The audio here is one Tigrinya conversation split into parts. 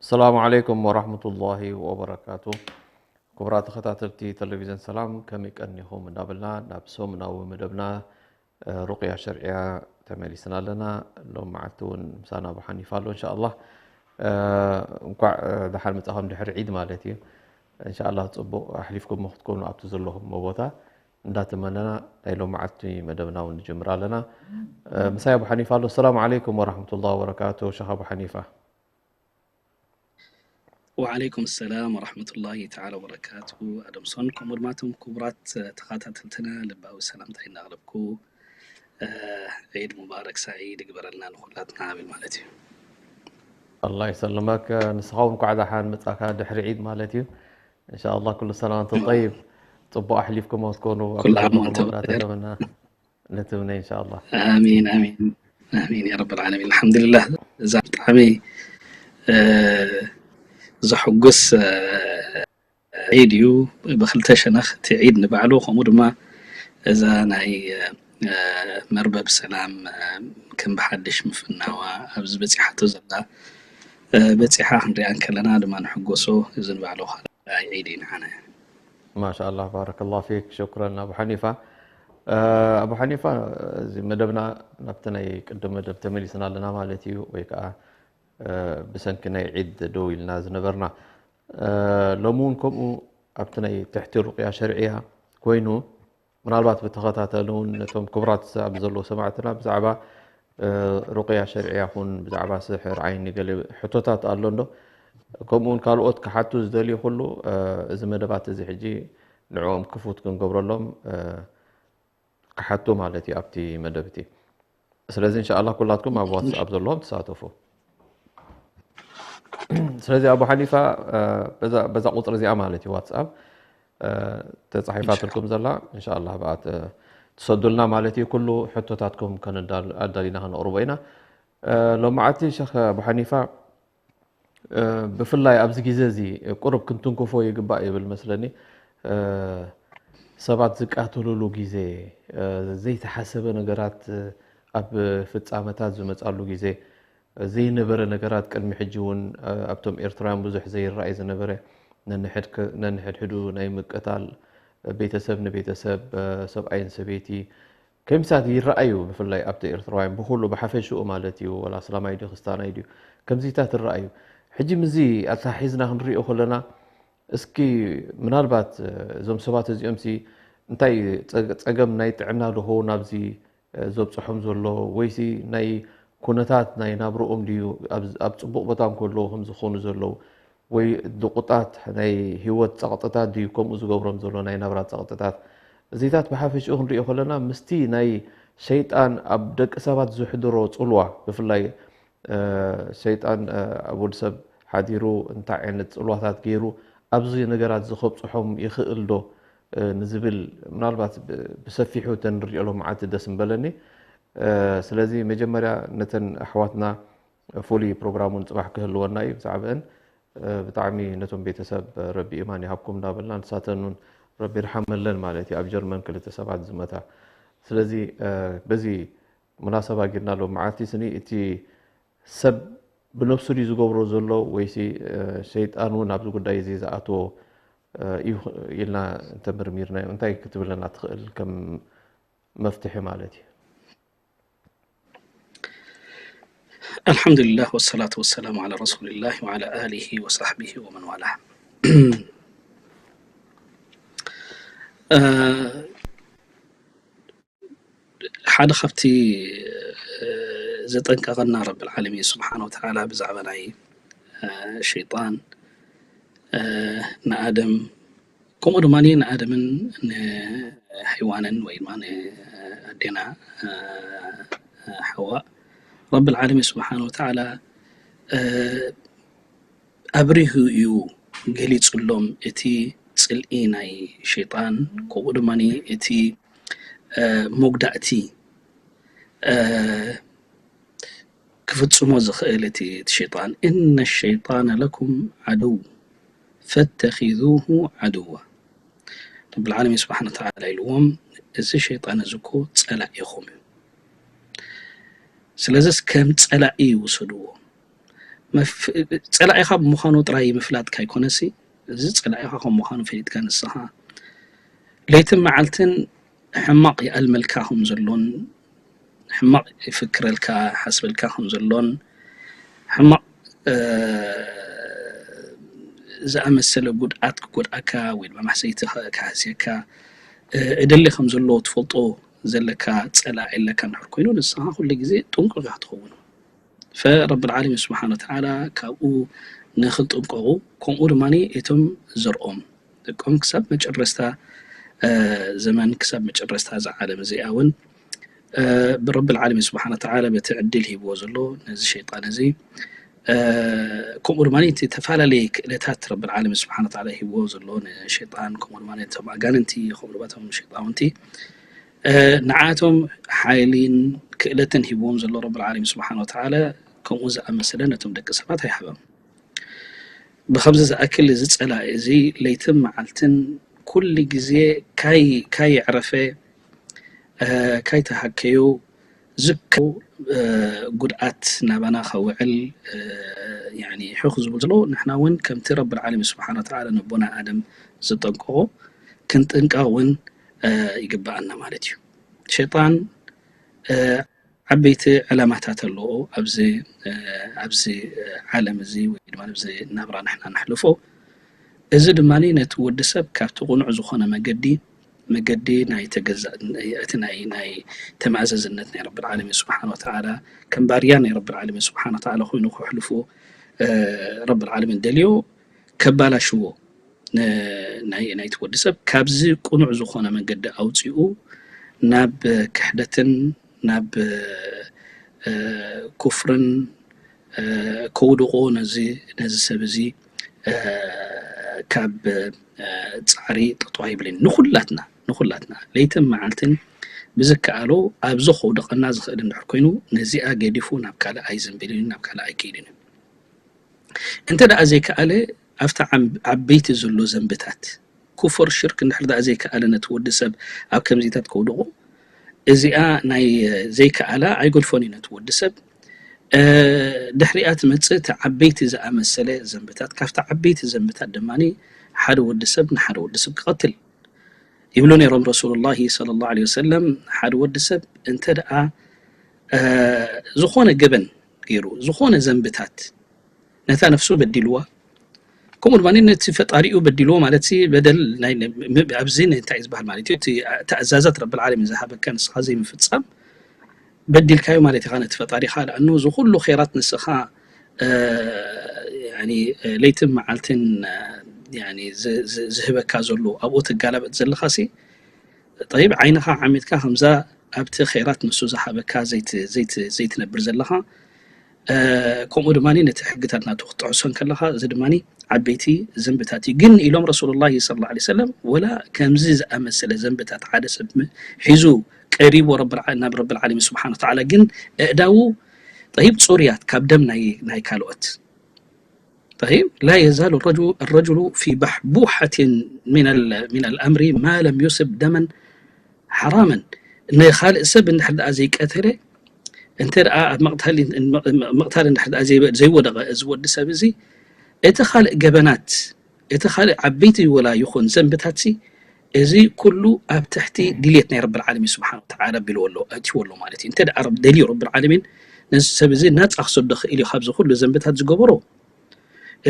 ሰላሙ ዓለይኩም ወራህመቱላሂ ወበረካቱ። ክቡራት ተኸታተልቲ ቴሌቪዝን ሰላም፣ ከመይ ቀኒኹም እንዳበልና ናብ ሰሙናዊ መደብና፣ እ፣ ሩቅያ ሸርዕያ ተመሊስና ኣለና። ሎም መዓልቲ እውን ምሳና ኣቡ ሓኒፋ ኣሎ፣ እንሻኣላህ። እ፣ እንኳዕ፣ እ፣ ደሓን መጻኹም ድሕሪ ዒድ ማለት እዩ። እንሻኣላህ ጽቡቕ ኣሕሊፍኩም ክትኮኑ ኣብቲ ዘለኹም ቦታ እንዳተመነና ናይ ሎም መዓልቲ መደብና እውን ንጅምር ኣለና። እ፣ ምሳይ ኣቡ ሓኒፋ ኣሎ። ሰላም ዓለይኩም ወራህመቱላሂ ወበረካቱ። ሸኽ ኣቡ ሓኒፋ። ወዓለይኩም ሰላም ወራህመቱላሂ ተዓላ ወበረካቱ። ኣደምሶን ከምኡ ድማ እቶም ክቡራት ተኸታተልትና ልባዊ ሰላምታይ እናቕረብኩ፣ እ፣ ዒድ ሙባረክ ሳዒድ ይግበረልና ንኹላትና ብል ማለት እዩ። ኣላህ ይሰልመክ። ንስኻ እውን እንኳዕ ደሓን መጻካ ድሕሪ ዒድ ማለት እዩ። እንሻኣላህ ኩሉ ሰላም ወንቱም ጠይብ፣ ጽቡቕ ኣሕሊፍኩሞ ክትኮኑ ኣብ ኩሉ ዓም ዘለኹሞ ወንቱም እናተመና ንትምነ እንሻኣላህ። ኣሚን ኣሚን ኣሚን ያ ረብ ልዓለሚን። ኣልሓምዱሊላህ፣ እዛ ብጣዕሚ፣ እ፣ ዘሐጉስ፣ እ፣ ዒድ እዩ። ብክልተ ሸነኽ እቲ ዒድ ንባዕሉ፣ ከምኡ ድማ እዛ ናይ፣ እ፣ መርበብ ሰላም፣ እ፣ ከም ብሓድሽ ምፍናዋ ኣብዚ በፂሓቶ ዘላ፣ እ፣ በፂሓ ክንሪኣ እንከለና ድማ ንሕጎሶ። እዚ ንባዕሉ ካልኣይ ዒድ እዩ ንዓና። ማሻኣላህ ባረከላሁ ፊክ። ሽኩረን ኣቡ ሓኒፋ። እ፣ ኣቡ ሓኒፋ፣ እዚ መደብና ናብቲ ናይ ቅድም መደብ ተመሊስና ኣለና ማለት እዩ፣ ወይ ከዓ፣ እ፣ ብሰንኪ ናይ ዒድ ደው ኢልና ዝነበርና። እ፣ ሎሚ እውን ከምኡ ኣብቲ ናይ ትሕቲ ሩቅያ ሸርዕያ ኮይኑ፣ ምናልባት ብተኸታተሊ እውን ነቶም ክቡራት ኣብ ዘለዉ ሰማዕትና ብዛዕባ፣ እ፣ ሩቅያ ሸርዕያ ይኹን ብዛዕባ ስሕር ዓይኒ ገለ ሕቶታት ኣሎ እንዶ፣ ከምኡ እውን ካልኦት ክሓቱ ዝደልዩ ኩሉ፣ እ፣ እዚ መደባት እዚ ሕጂ ንዕኦም ክፉት ክንገብረሎም፣ እ፣ ክሓቱ ማለት እዩ ኣብቲ መደብ እቲ። ስለዚ እንሻኣላህ ኩላትኩም ኣብ ዋትስኣፕ ዘለዎም ተሳተፉ። ስለዚ ኣቡ ሓኒፋ፣ እ፣ በዛ፣ በዛ ቁፅሪ እዚኣ ማለት እዩ ዋትስኣፕ፣ እ፣ ተፃሒፋትልኩም ዘላ፣ እንሻኣላህ ብኣ ት-፣ ትሰዱልና ማለት እዩ። ኩሉ ሕቶታትኩም ከነዳል-፣ ኣዳሊና ከነቕርቦ ኢና። እ፣ ሎማዓቲ ሸኽ ኣቡ ሓኒፋ፣ እ፣ ብፍላይ ኣብዚ ግዜ እዚ ቁሩብ ክንትንክፎ ይግባእ ይብል መስለኒ። እ፣ ሰባት ዝቃተሉሉ ግዜ፣ እ፣ ዘይተሓሰበ ነገራት፣ እ፣ ኣብ ፍጻመታት ዝመጻሉ ግዜ፣ ዘይነበረ ነገራት ቅድሚ ሕጂ እውን፣ እ፣ ኣብቶም ኤርትራውያን ብዙሕ ዘይረኣይ ዝነበረ ነንሕድ-፣ ነንሕድሕዱ ናይ ምቅታል፣ ቤተሰብ ንቤተሰብ፣ እ፣ ሰብኣይን ሰበይቲ ከምዚታት ይረኣዩ። ብፍላይ ኣብቲ ኤርትራውያን ብኹሉ ብሓፈሽኡ ማለት እዩ፣ ወላ ኣስላማይ ድዩ ክስታናይ ድዩ፣ ከምዚታት ይረኣዩ። ሕጂ ምስዚ ኣተሓሒዝና ክንሪኦ ከለና፣ እስኪ ምናልባት፣ እ፣ እዞም ሰባት እዚኦም ሲ እንታይ ጸ-፣ ጸገም ናይ ጥዕና ድኾ ናብዚ፣ እ፣ ዘብጽሖም ዘሎ፣ ወይሲ ናይ ኩነታት ናይ ናብርኦም ድዩ ኣብ፣ ኣብ ጽቡቕ ቦታ እንከለዉ ከም ዝኾኑ ዘለዉ፣ ወይ ድቑጣት ናይ ህይወት ጸቕጥታት ድዩ ከምኡ ዝገብሮም ዘሎ ናይ ናብራ ጸቕጥታት? እዚታት ብሓፈሽኡ ክንሪኦ ከለና ምስቲ ናይ ሸይጣን ኣብ ደቂ ሰባት ዘሕድሮ ጽልዋ፣ ብፍላይ፣ እ፣ ሸይጣን፣ እ፣ ኣብ ወዲ ሰብ ሓዲሩ እንታይ ዓይነት ጽልዋታት ገይሩ ኣብዚ ነገራት እዚ ከብጽሖም ይኽእል ዶ፣ እ፣ ንዝብል ምናልባት ብ-፣ ብሰፊሑ ተንሪኦ ሎማዓንቲ ደስ ምበለኒ። እ፣ ስለዚ መጀመርያ ነተን ኣሕዋትና ፍሉይ ፕሮግራም እውን ጽባሕ ክህልወና እዩ ብዛዕባአን። እ፣ ብጣዕሚ ነቶም ቤተሰብ ረቢ ኢማን ይሃብኩም እንዳበልና ንሳተን እውን ረቢ ይርሓመለን ማለት እዩ። ኣብ ጀርመን ክልተ ሰባት ዝመታ። ስለዚ፣ እ፣ በዚ ሙናሰባ ጌርና ሎማዓንቲ ስኒ እቲ ሰብ ብነብሱ ድዩ ዝገብሮ ዘሎ ወይሲ፣ እ፣ ሸይጣን እውን ኣብዚ ጉዳይ እዚ ዝኣትዎ፣ እ፣ እዩ ኢልና እንተመርሚርናዮ እንታይ ክትብለና ትኽእል ከም መፍትሒ ማለት እዩ? ኣልሓምዱሊላህ ወሰላቱ ወሰላሙ ዓላ ረሱሊላህ ወዓላ ኣሊሂ ወሳሕቢሂ ወመን ዋላ። እ፣ ሓደ ካብቲ፣ እ፣ ዘጠንቀቐና ረብል ዓለሚን ስብሓነ ወተዓላ ብዛዕባ ናይ፣ እ፣ ሸይጣን፣ እ፣ ንኣደም፣ ከምኡ ድማ ንኣደምን ንሕዋንን ወይ ድማ ንኣዴና ሓዋ ረብል ዓለሚን ስብሓን ወተዓላ ኣብሪሁ እዩ ገሊፅሎም እቲ ፅልኢ ናይ ሸይጣን፣ ከምኡ ድማ እቲ መጉዳእቲ ክፍፅሞ ዝኽእል እቲ ሸይጣን። እነ ሸይጣነ ለኩም ዓድው ፈተኺዙሁ ዓድዋ። ረብል ዓለሚን ስብሓን ወተዓላ ኢልዎም፣ እዚ ሸይጣን እዚ እኮ ፀላኢኹም እዩ። ስለዚስ ከም ፀላኢ ውሰድዎ። ጸላኢኻ ብምዃኑ ጥራይ ምፍላጥካ ኣይኮነሲ፣ እዚ ጸላኢኻ ከም ምዃኑ ፈሊጥካ ንስኻ ለይትን መዓልትን ሕማቕ ይኣልመልካ ከም ዘሎን ሕማቕ ይፍክረልካ ሓስበልካ ከም ዘሎን ሕማቕ ዝኣመሰለ ጉድኣት ክጎድኣካ ወይ ድማ ማሕሰይቲ ክሃስየካ እደሊ ከም ዘሎ ትፈልጦ ዘለካ ጸላኢ ኣለካ እንድሕር ኮይኑ ንስኻ ኩሉ ግዜ ጥንቁቕ ኢኻ ትኸውን። ፈረብል ዓለሚን ስብሓን ወተዓላ ካብኡ ንክጥንቀቑ ከምኡ ድማ እቶም ዘርኦም ደቆም ክሳብ መጨረስታ ዘመን ክሳብ መጨረስታ እዛ ዓለም እዚኣ እውን ብረብል ዓለሚን ስብሓን ወተዓላ በቲ ዕድል ሂብዎ ዘሎ ነዚ ሸይጣን እዚ ከምኡ ድማ እቲ ተፈላለየ ክእለታት ረብል ዓለሚን ስብሓን ወተዓላ ሂብዎ ዘሎ ንሸይጣን ከምኡ ድማ እቶም ኣጋንንቲ ከምኡ ድማ እቶም ሸይጣውንቲ ንዓቶም ሓይሊን ክእለትን ሂብዎም ዘሎ ረብል ዓለሚን ስብሓን ወተዓላ ከምኡ ዝኣመሰለ ነቶም ደቂ ሰባት ኣይሃበም። ብኸምዚ ዝኣክል እዚ ጸላኢ እዚ ለይትን መዓልትን ኩሉ ግዜ ካይ ካይ የዕረፈ ካይ ተሃከዩ ዝከው ጉድኣት ናባና ከውዕል ሕኽ ዝብል ዘሎ ንሕና እውን ከምቲ ረብል ዓለሚን ስብሓን ወተዓላ ነቦና ኣደም ዝጠንቀቖ ክንጥንቀቕ እውን ይግብኣና ማለት እዩ። ሸይጣን ዓበይቲ ዕላማታት ኣለዎ ኣብዚ ኣብዚ ዓለም እዚ ወይ ድማ ኣብዚ ናብራ ንሕና ነሕልፎ። እዚ ድማ ነቲ ወዲ ሰብ ካብቲ ቅኑዕ ዝኾነ መገዲ መገዲ ናይ ተገዛ እቲ ናይ ናይ ተማእዘዝነት ናይ ረብል ዓለሚን ስብሓን ወተዓላ ከም ባርያ ናይ ረብል ዓለሚን ስብሓን ወተዓላ ኮይኑ ከሕልፎ ረብል ዓለሚን ደልዮ ከባላሽዎ ናይቲ ወዲ ሰብ ካብዚ ቅኑዕ ዝኾነ መንገዲ ኣውፂኡ ናብ ክሕደትን ናብ ኩፍርን ከውድቆ ነዚ ነዚ ሰብ እዚ ካብ ፃዕሪ ጠጠው ኣይብልን። ንኩላትና ንኩላትና ለይትን መዓልትን ብዝከኣሎ ኣብዚ ከውድቀና ዝኽእል እንድሕር ኮይኑ ነዚኣ ገዲፉ ናብ ካልእ ኣይዝንብልን እዩ፣ ናብ ካልእ ኣይከይድን እዩ። እንተ ደኣ ዘይከኣለ ኣብቲ ዓበይቲ ዘሎ ዘንብታት ኩፍር ሽርክ እንድሕር ደኣ ዘይከኣለ ነቲ ወዲ ሰብ ኣብ ከምዚታት ከውድቆ እዚኣ ናይ ዘይከኣላ ኣይገድፎን እዩ ነቲ ወዲ ሰብ። ድሕሪኣ ትመፅእ እቲ ዓበይቲ ዝኣመሰለ ዘንብታት ካብቲ ዓበይቲ ዘንብታት ድማ ሓደ ወዲ ሰብ ንሓደ ወዲ ሰብ ክቐትል ይብሉ ነይሮም ረሱሉላሂ ሰለላሁ ዐለይሂ ወሰለም ሓደ ወዲ ሰብ እንተ ደኣ ዝኾነ ገበን ገይሩ ዝኾነ ዘንብታት ነታ ነፍሱ በዲልዋ ከምኡ ድማ ነቲ ፈጣሪኡ በዲልዎ ማለት ሲ በደል ኣብዚ እንታይ እዩ ዝበሃል ማለት እዩ። እቲ ትእዛዛት ረብል ዓለሚን ዝሃበካ ንስኻ ዘይምፍፃም በዲልካዮ ማለት ኢኻ ነቲ ፈጣሪኻ። ለኣኑ እዚ ኩሉ ኸይራት ንስኻ ለይትን መዓልትን ዝህበካ ዘሎ ኣብኡ ትጋላበጥ ዘለኻ ሲ ጠይብ ዓይንኻ ዓሚትካ ከምዛ ኣብቲ ኸይራት ንሱ ዝሃበካ ዘይትነብር ዘለኻ ከምኡ ድማ ነቲ ሕግታት ናቱ ክትጥሕሶ ከለኻ እዚ ድማ ዓበይቲ ዘንብታት እዩ። ግን ኢሎም ረሱሉላሂ ሰለላሁ ዐለይሂ ወሰለም ወላ ከምዚ ዝኣመሰለ ዘንብታት ሓደ ሰብ ሒዙ ቀሪቡ ናብ ረብል ዓለሚን ስብሓን ወተዓላ ግን እእዳዉ ጠይብ ፁሩያት ካብ ደም ናይ ካልኦት طيب لا يزال الرجل الرجل في بحبوحة من من الأمر ما لم يصب دما حراما ንኻልእ ሰብ እንድሕር ደኣ ዘይቀተለ እንተ ደኣ ኣብ ምቕታል እንድሕር ደኣ ዘይወደቐ እዚ ወዲ ሰብ እዚ እቲ ካልእ ገበናት እቲ ካልእ ዓበይቲ ወላ ይኹን ዘንብታት እዚ ኩሉ ኣብ ትሕቲ ድልየት ናይ ረብል ዓለሚን ስብሓን ወተዓላ ኣቢልዎ ኣሎ ኣእትይዎ ኣሎ ማለት እዩ። እንተ ደኣ ደልዩ ረብል ዓለሚን ነዚ ሰብ እዚ ናፃ ክሰዶ ክእል እዩ ካብዚ ኩሉ ዘንብታት ዝገበሮ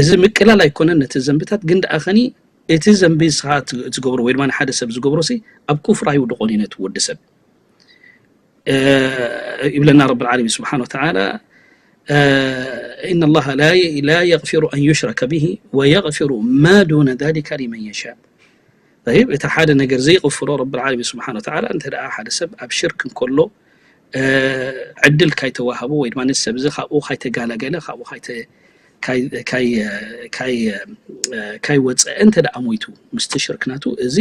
እዚ ምቅላል ኣይኮነን ነቲ ዘንብታት ግን ደኣ ኸኒ እቲ ዘንቢ ንስኻ ትገብሮ ወይ ድማ ንሓደ ሰብ ዝገብሮ ሲ ኣብ ኩፍር ኣይውድቆን እዩ ነቲ ወዲ ሰብ ይብለና ረብል ዓለሚን ስብሓን ወተዓላ። إن الله لا لا يغفر أن يشرك به ويغفر ما دون ذلك لمن يشاء. طيب، እቲ ሓደ ነገር ዘይቕፍሮ ረብል ዓለሚን ስብሓን ወተዓላ፣ እንተ ደኣ ሓደ ሰብ ኣብ ሽርክ እንከሎ ዕድል ካይተዋሃቦ ወይ ድማ ሰብ እዚ ካብኡ ካይተጋላገለ፣ ካብኡ ካይወፀአ እንተ ደኣ ሞይቱ ምስቲ ሽርክ ናቱ፣ እዚ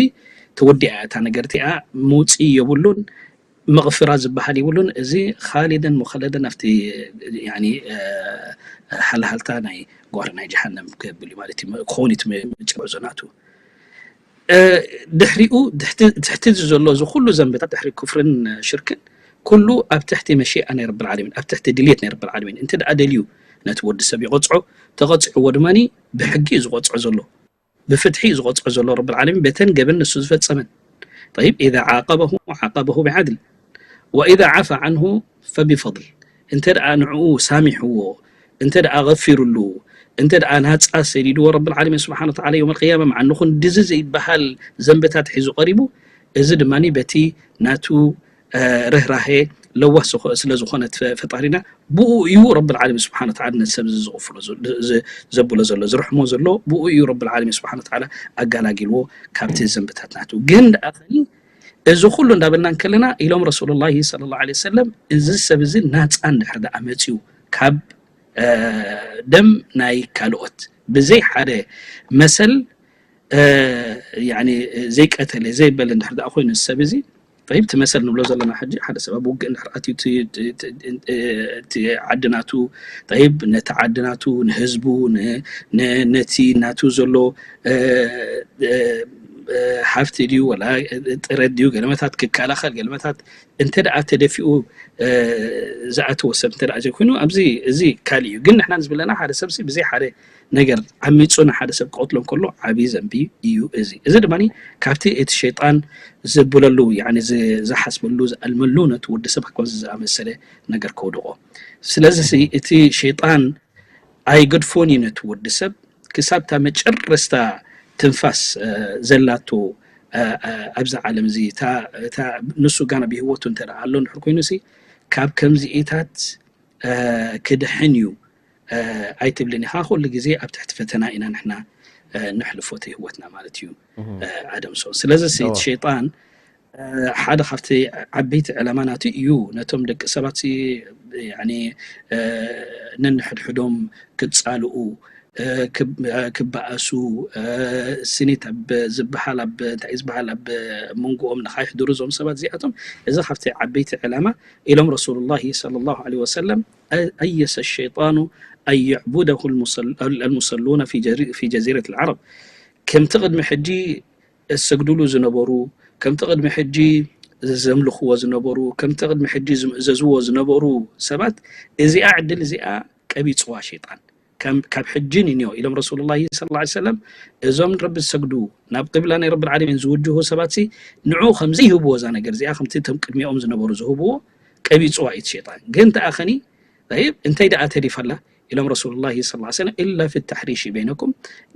ተወዲኣ እታ ነገር እቲኣ፣ ምውፅኢ የብሉን፣ መቕፍራ ዝበሃል የብሉን። እዚ ኻሊደን ሙኸለደን ኣብቲ ሓልሃልታ ናይ ጓሪ ናይ ጀሃነም ክብል እዩ ማለት እዩ። ክኸውን እቲ መጨረዞ ናቱ። ድሕሪኡ ትሕቲ እዚ ዘሎ እዚ ኩሉ ዘንብታት ድሕሪ ኩፍርን ሽርክን ኩሉ ኣብ ትሕቲ መሽኣ ናይ ረብል ዓለሚን፣ ኣብ ትሕቲ ድልየት ናይ ረብል ዓለሚን። እንተ ደኣ ደልዩ ነቲ ወዲ ሰብ ይቐጽዖ፣ ተቐጺዕዎ ድማ ብሕጊ እዩ ዝቐጽዖ ዘሎ። ብፍትሒ እዩ ዝቐጽዖ ዘሎ ረብል ዓለሚን በተን ገበን ንሱ ዝፈጸመን። طيب، إذا عاقبه عاقبه بعدل وإذا عفا عنه فبفضل። እንተ ደኣ ንዕኡ ሳሚሕዎ፣ እንተ ደኣ ገፊሩሉ፣ እንተ ደኣ ናጻ ሰዲድዎ ረብል ዓለሚን ስብሓን ወተዓላ የውመል ቅያማ፣ መዓ ንኹን ድዚ ዘይበሃል ዘንብታት ሒዙ ቀሪቡ፣ እዚ ድማ በቲ ናቱ ርህራሄ ለዋህ ስለ ዝኾነ ፈጣሪና ብኡ እዩ ረብል ዓለሚን ስብሓን ወተዓላ ነቲ ሰብ እዚ ዝቕፍሎ ዘብሎ ዘሎ፣ ዝርሕሞ ዘሎ ብኡ እዩ ረብል ዓለሚን ስብሓን ወተዓላ ኣጋላጊልዎ ካብቲ ዘንብታት ናቱ። ግን ደኣ ኸኒ እዚ ኩሉ እንዳበልና እንከለና ኢሎም ረሱሉላሂ ሰለላሁ ዐለይሂ ወሰለም፣ እዚ ሰብ እዚ ናፃ እንድሕር ደኣ መፅዩ ካብ ደም ናይ ካልኦት ብዘይ ሓደ መሰል ያኒ ዘይቀተለ ዘይበለ እንድሕር ደኣ ኮይኑ እዚ ሰብ እዚ ጠይብ፣ እቲ መሰል ንብሎ ዘለና ሕጂ ሓደ ሰብ ኣብ ውግእ እንድሕር ኣትዩ እቲ ዓዲ ናቱ፣ ጠይብ፣ ነቲ ዓዲ ናቱ፣ ንህዝቡ፣ ነቲ ናቱ ዘሎ ሃፍቲ ድዩ ወላ ጥረት ድዩ ገለመታት ክከላኸል ገለመታት እንተ ደኣ ተደፊኡ ዝኣተወ ሰብ እንተ ደኣ ዘይኮይኑ ኣብዚ እዚ ካልእ እዩ። ግን ንሕና ዝብለና ሓደ ሰብ ብዘይ ሓደ ነገር ዓሚፁ ንሓደ ሰብ ክቐትሎ እንከሎ ዓብዪ ዘንቢ እዩ እዚ። እዚ ድማ ካብቲ እቲ ሸይጣን ዝብለሉ፣ ያኒ ዝሓስበሉ፣ ዝኣልመሉ ነቲ ወዲ ሰብ ከምዚ ዝኣመሰለ ነገር ከውድቖ። ስለዚ እቲ ሸይጣን ኣይገድፎን እዩ ነቲ ወዲ ሰብ ክሳብ እታ መጨረስታ ትንፋስ ዘላቶ ኣብዛ ዓለም እዚ ንሱ ጋና ብህይወቱ እንተ ኣሎ እንድሕር ኮይኑ ሲ ካብ ከምዚኢታት ክድሕን እዩ ኣይትብልን ኢኻ። ኩሉ ግዜ ኣብ ትሕቲ ፈተና ኢና ንሕና ነሕልፎ እቲ ህይወትና ማለት እዩ ኣደም ሶ። ስለዚ እቲ ሸይጣን ሓደ ካብቲ ዓበይቲ ዕላማ ናቱ እዩ ነቶም ደቂ ሰባት ነንሕድሕዶም ክፃልኡ ክበኣሱ ስኒት ኣብ ዝበሃል ኣብ እንታይ ዝበሃል ኣብ መንጎኦም ንካይሕድሩ እዞም ሰባት እዚኣቶም እዚ ካብቲ ዓበይቲ ዕላማ ኢሎም ረሱሉላሂ ሰለላሁ ዐለይሂ ወሰለም أيس الشيطان أن يعبده المصلون في جزيرة العرب ከምቲ ቅድሚ ሕጂ ዝሰግድሉ ዝነበሩ ከምቲ ቅድሚ ሕጂ ዘምልኽዎ ዝነበሩ ከምቲ ቅድሚ ሕጂ ዝምእዘዝዎ ዝነበሩ ሰባት እዚኣ ዕድል እዚኣ ቀቢፅዋ ሸይጣን ካብ ሕጂ ንንዮ ኢሎም ረሱሉላሂ ሰለላሁ ዐለይሂ ወሰለም እዞም ንረቢ ዝሰግዱ ናብ ቂብላ ናይ ረብል ዓለሚን ዝውጅሁ ሰባት ንዑ ከምዘይህብዎ እዛ ነገር እዚኣ ከምቲ እቶም ቅድሚኦም ዝነበሩ ዝህብዎ ቀቢፅዋ እዩ ሸይጣን። ግን ተኣኸኒ طيب እንታይ ደኣ ተሪፋ ኣላ ኢሎም ረሱሉላሂ ሰለላሁ ዐለይሂ ወሰለም إلا في التحريش بينكم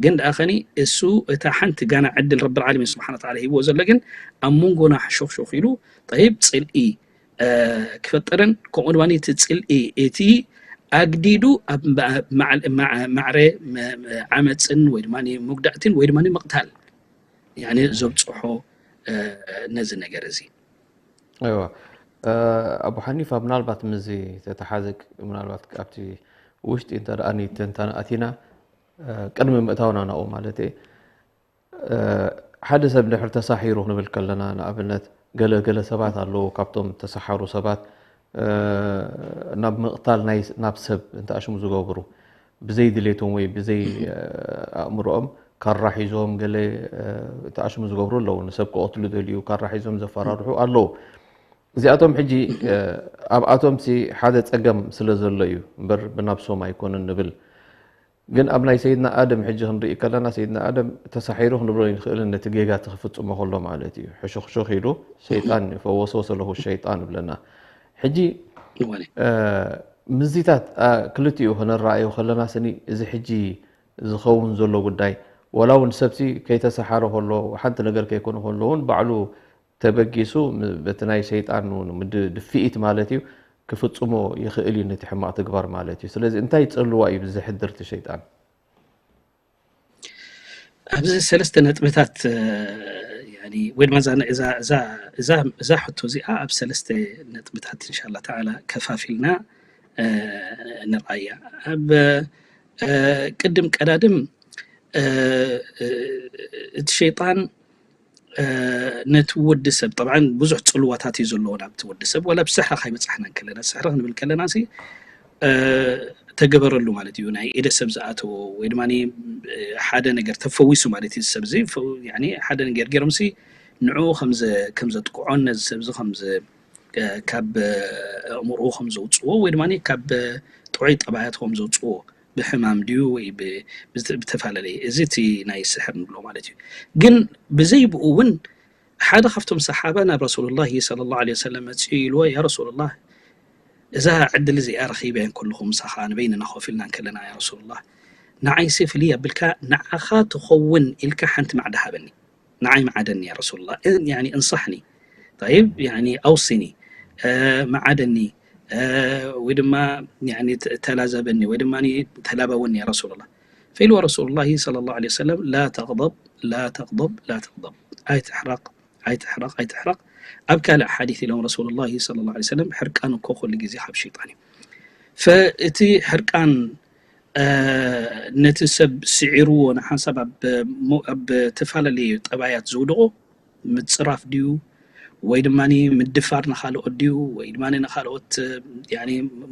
ግን ደኣ ኸኒ እሱ እታ ሓንቲ ጋና ዕድል ረብል ዓለሚን ስብሓነ ወተዓላ ሂብዎ ዘሎ ግን ኣብ መንጎና ሕሾኽሾኽ ኢሉ طيب ፅልኢ ክፈጥርን ከምኡ ድማ እቲ ፅልኢ እቲ ኣግዲዱ ኣብ ማዕረ ዓመፅን ወይ ድማ መጉዳእትን ወይ ድማ ምቕታል ዘብፅሖ ነዚ ነገር እዚ። ኣይዋ ኣቡ ሓኒፋ ምናልባት ምዚ ተተሓዘ ምናልባት ኣብቲ ውሽጢ እንተ ደኣ ንተንታን ኣቲና ቅድሚ ምእታውና ናብኡ ማለት እየ ሓደ ሰብ ድሕር ተሳሒሩ ክንብል ከለና ንኣብነት ገለ ገለ ሰባት ኣለዉ ካብቶም ተሰሓሩ ሰባት ናብ ምቕታል ናይ ናብ ሰብ እንተኣሽሙ ዝገብሩ ብዘይ ድሌቶም ወይ ብዘይ ኣእምሮኦም ካራ ሒዞም ገለ ተኣሽሙ ዝገብሩ ኣለዉ ንሰብ ክቐትሉ ደልዩ ካራ ሒዞም ዘፈራርሑ ኣለዉ እዚኣቶም ሕጂ ኣብኣቶም ሲ ሓደ ፀገም ስለ ዘሎ እዩ እምበር ብናብሶም ኣይኮኑን ንብል ግን ኣብ ናይ ሰይድና ኣደም ሕጂ ክንርኢ ከለና ሰይድና ኣደም ተሳሒሩ ክንብሎ ይንኽእልን ነቲ ጌጋ እቲ ክፍፅሞ ከሎ ማለት እዩ ሕሹኽሹኽ ኢሉ ሰይጣን ፈወሰወሰ ለሁ ሸይጣን ይብለና ሕጂ ምዚታት ክልቲኡ ክንረኣዮ ከለና ስኒ እዚ ሕጂ ዝኸውን ዘሎ ጉዳይ ዋላ እውን ሰብሲ ከይተሰሓረ ከሎ ሓንቲ ነገር ከይኮነ ከሎ እውን ባዕሉ ተበጊሱ በቲ ናይ ሰይጣን ድፍኢት ማለት እዩ ክፍጽሞ ይኽእል እዩ ነቲ ሕማቕ ተግባር ማለት እዩ። ስለዚ እንታይ ጽልዋ እዩ ብዘሕድር እቲ ሸይጣን? ኣብዚ ሰለስተ ነጥብታት ወይ ድማ እዛ ሕቶ እዚኣ ኣብ ሰለስተ ነጥብታት እንሻላ ተዓላ ከፋፊልና ንርኣያ። ኣብ ቅድም ቀዳድም እቲ ሸይጣን ነቲ ወዲ ሰብ ጠብዓን ብዙሕ ፅልዋታት እዩ ዘለዎ ናብቲ ወዲ ሰብ። ዋላ ብስሕራ ካይበፃሕና ከለና፣ ስሕሪ ክንብል ከለና ሲ ተገበረሉ ማለት እዩ። ናይ ኢደ ሰብ ዝኣተዎ ወይ ድማ ሓደ ነገር ተፈዊሱ ማለት እዩ። ሰብ እዚ ሓደ ነገር ገይሮም ሲ ንዕኡ ከም ዘጥቅዖን ነዚ ሰብ እዚ ከም ካብ ኣእምሮኡ ከም ዘውፅዎ ወይ ድማ ካብ ጥዑይ ጠባያት ከም ዘውፅዎ ብሕማም ድዩ ወይ ብተፈላለየ፣ እዚ እቲ ናይ ስሕር ንብሎ ማለት እዩ። ግን ብዘይ ብኡ እውን ሓደ ካብቶም ሰሓባ ናብ ረሱሉላሂ ሰለላሁ ዐለይሂ ወሰለም መፅኡ ኢልዎ፣ ያ ረሱሉላህ፣ እዛ ዕድል እዚኣ ረኺበ እንከለኹ ምሳኻ ንበይንና ኮፍ ኢልና እንከለና፣ ያ ረሱሉላህ፣ ንዓይሲ ፍልይ ኣቢልካ ንዓኻ ትኸውን ኢልካ ሓንቲ ማዕዳ ሃበኒ። ንዓይ መዓደኒ ያ ረሱሉላህ፣ ያኒ እንሳሕኒ፣ ጠይብ፣ ያኒ ኣውሲኒ፣ መዓደኒ ወይ ድማ ተላዘበኒ ወይ ድማ ተላበወኒ ያ ረሱሉላህ። ፈኢልዎ ረሱሉላሂ ሰለላሁ ዐለይሂ ወሰለም ላ ተቕደብ ላ ተቕደብ ላ ተቕደብ፣ ኣይትሕረቕ ኣይትሕረቕ ኣይትሕረቕ። ኣብ ካልእ ሓዲስ ኢሎም ረሱሉላሂ ሰለላሁ ዐለይሂ ወሰለም ሕርቃን እኮ ኩሉ ግዜ ካብ ሸይጣን እዩ። ፈእቲ ሕርቃን ነቲ ሰብ ስዒርዎ ንሓንሳብ ኣብ ተፈላለየ ጠባያት ዘውድቖ ምፅራፍ ድዩ ወይ ድማ ምድፋር ንካልኦት ድዩ ወይ ድማ ንካልኦት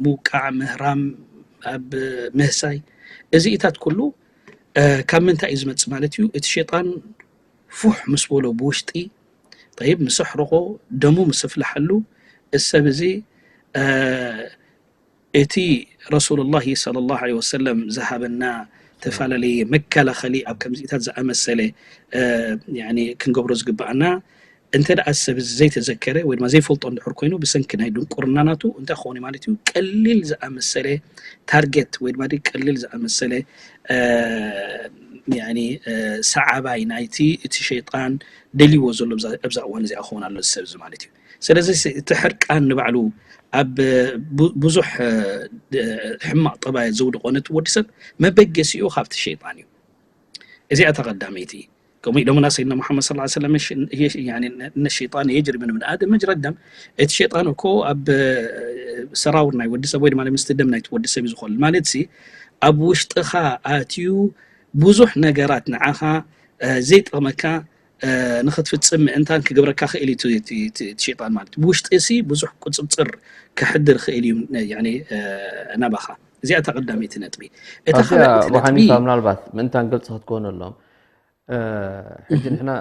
ምውቃዕ፣ ምህራም፣ ኣብ ምህሳይ፣ እዚኢታት ኩሉ ካብ ምንታይ እዩ ዝመፅእ ማለት እዩ? እቲ ሸይጣን ፉሕ ምስ በሎ ብውሽጢ፣ ጠይብ፣ ምስ ኣሕረቆ፣ ደሙ ምስ ኣፍለሐሉ፣ እዚ ሰብ እዚ እቲ ረሱሉላሂ ሰለላሁ ዐለይሂ ወሰለም ዝሃበና ተፈላለየ መከላኸሊ ኣብ ከምዚኢታት ዝኣመሰለ ክንገብሮ ዝግበኣና፣ እንተ ደኣ ሰብ እዚ ዘይተዘከረ ወይ ድማ ዘይፈልጦ እንድሕር ኮይኑ ብሰንኪ ናይ ድንቁርና ናቱ እንታይ ክኸውን ማለት እዩ? ቀሊል ዝኣመሰለ ታርጌት ወይ ድማ ቀሊል ዝኣመሰለ ሰዓባይ ናይቲ እቲ ሸይጣን ደልይዎ ዘሎ ኣብዛ እዋን እዚኣ ክኸውን ኣሎ ሰብ እዚ ማለት እዩ። ስለዚ እቲ ሕርቃን ንባዕሉ ኣብ ብዙሕ ሕማቕ ጠባያት ዘውድቆ ነቲ ወዲ ሰብ መበገሲኡ ካብቲ ሸይጣን እዩ። እዚኣ ተቐዳመይቲ። ከምኡ ኢሎምና ሰይድና ሙሓመድ ሰለላሁ ዐለይሂ ወሰለም እነ ሸይጣን የጅሪ ምን ብን ኣደም መጅረ ደም፣ እቲ ሸይጣን እኮ ኣብ ሰራውር ናይ ወዲ ሰብ ወይ ድማ ምስቲ ደም ናይቲ ወዲ ሰብ እዩ ዝኾን ማለት ሲ ኣብ ውሽጥኻ ኣትዩ ብዙሕ ነገራት ንዓኻ ዘይጠቕመካ ንክትፍፅም ምእንታን ክገብረካ ክእል እዩ እቲ ሸይጣን ማለት። ብውሽጢ ሲ ብዙሕ ቁፅፅር ክሕድር ክእል እዩ ናባኻ። እዚኣ እታ ቀዳመይቲ ነጥቢ። እታ ካልኣይቲ ነጥቢ ምናልባት ምእንታን ግልፂ ክትኮነሎም ሕጂ ንሕና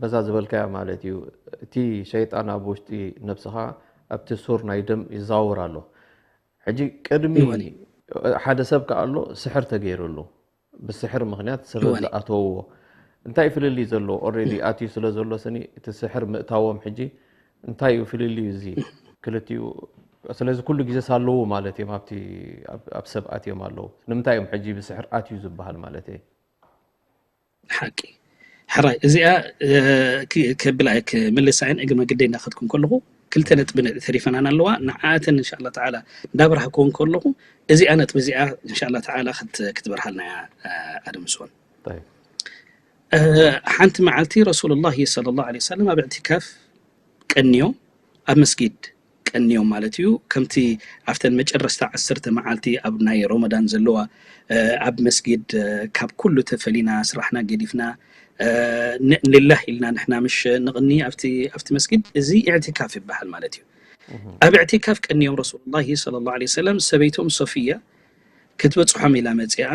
በዛ ዝበልካያ ማለት እዩ፣ እቲ ሸይጣን ኣብ ውሽጢ ነብስኻ ኣብቲ ሱር ናይ ደም ይዛወር ኣሎ። ሕጂ ቅድሚ ሓደ ሰብ ከኣ ኣሎ ስሕር ተገይሩሉ ብስሕር ምኽንያት ሰበብ ዝኣተውዎ እንታይ ፍልልይ ዘለዎ? ኦሬዲ ኣትዩ ስለ ዘሎ ስኒ እቲ ስሕር ምእታዎም ሕጂ እንታይ እዩ ፍልልዩ እዚ ክልቲኡ? ስለዚ ኩሉ ግዜ ሳለዉ ማለት እዮም ኣብቲ ኣብ ሰብ ኣትዮም ኣለዉ። ንምንታይ እዮም ሕጂ ብስሕር ኣትዩ ዝበሃል ማለት እየ? ሓቂ ሕራይ እዚኣ ክብላ ክምልሳ እየን። እግሪ መግደይ እናኸድኩን ከለኹ ክልተ ነጥቢ ተሪፈናን ኣለዋ። ንዓኣተን እንሻላ ተዓላ እንዳብራህኩ ከለኹ እዚኣ ነጥቢ እዚኣ እንሻላ ተዓላ ክትበርሃልና እያ ኣደምስወን። ሓንቲ መዓልቲ ረሱሉላሂ ሰለላሁ ዐለይሂ ወሰለም ኣብ እዕቲካፍ ቀንዮም ኣብ መስጊድ ቀንዮም ማለት እዩ። ከምቲ ኣብተን መጨረስታ ዓሰርተ መዓልቲ ኣብ ናይ ሮመዳን ዘለዋ ኣብ መስጊድ ካብ ኩሉ ተፈሊና ስራሕና ገዲፍና ንላህ ኢልና ንሕና ምሽ ንቕኒ ኣብቲ መስጊድ፣ እዚ ኢዕቲካፍ ይበሃል ማለት እዩ። ኣብ ኢዕቲካፍ ቀንዮም ረሱሉላሂ ሰለላሁ ዐለይሂ ወሰለም ሰበይቶም ሶፊያ ክትበፅሖም ኢላ መፂኣ።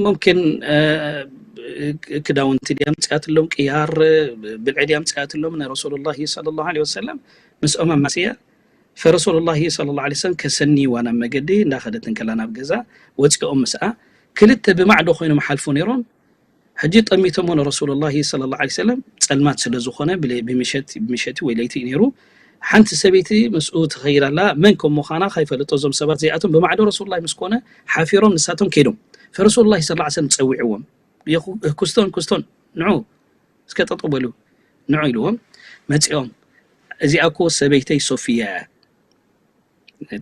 ሙምኪን ክዳውንቲ ድያ ምፅኣትሎም፣ ቅያር ብልዒ ድያ ምፅኣትሎም፣ ንረሱሉላሂ ሰለላሁ ዐለይሂ ወሰለም ምስኦም ኣማስያ። ፈረሱሉላሂ ሰለላሁ ዐለይሂ ወሰለም ከሰንይዋ ናብ መገዲ እንዳኸደት እንከላ ናብ ገዛ ወፂኦም ምስኣ ክልተ ብማዕዶ ኮይኖም ሓልፉ ነይሮም። ሕጂ ጠሚቶሞ ንረሱሉላሂ ሰለላሁ ዐለይሂ ወሰለም ጸልማት ስለ ዝኾነ ብለ- ብምሸት ብምሸቲ ወይ ለይቲ እዩ ነይሩ። ሓንቲ ሰበይቲ ምስኡ ትኸይድ ኣላ። መን ከም ምዃና ከይፈልጦ እዞም ሰባት እዚኣቶም ብማዕዶ ረሱሉላሂ ምስ ኮነ ሓፊሮም ንሳቶም ከይዶም። ፈረሱሉላሂ ሰለላሁ ዐለይሂ ወሰለም ጸዊዕዎም። የኹ- ኩስቶን ኩስቶን ንዑ እስከ ጠጠው በሉ ንዑ ኢልዎም መጺኦም። እዚኣ እኮ ሰበይተይ ሶፊያ እያ።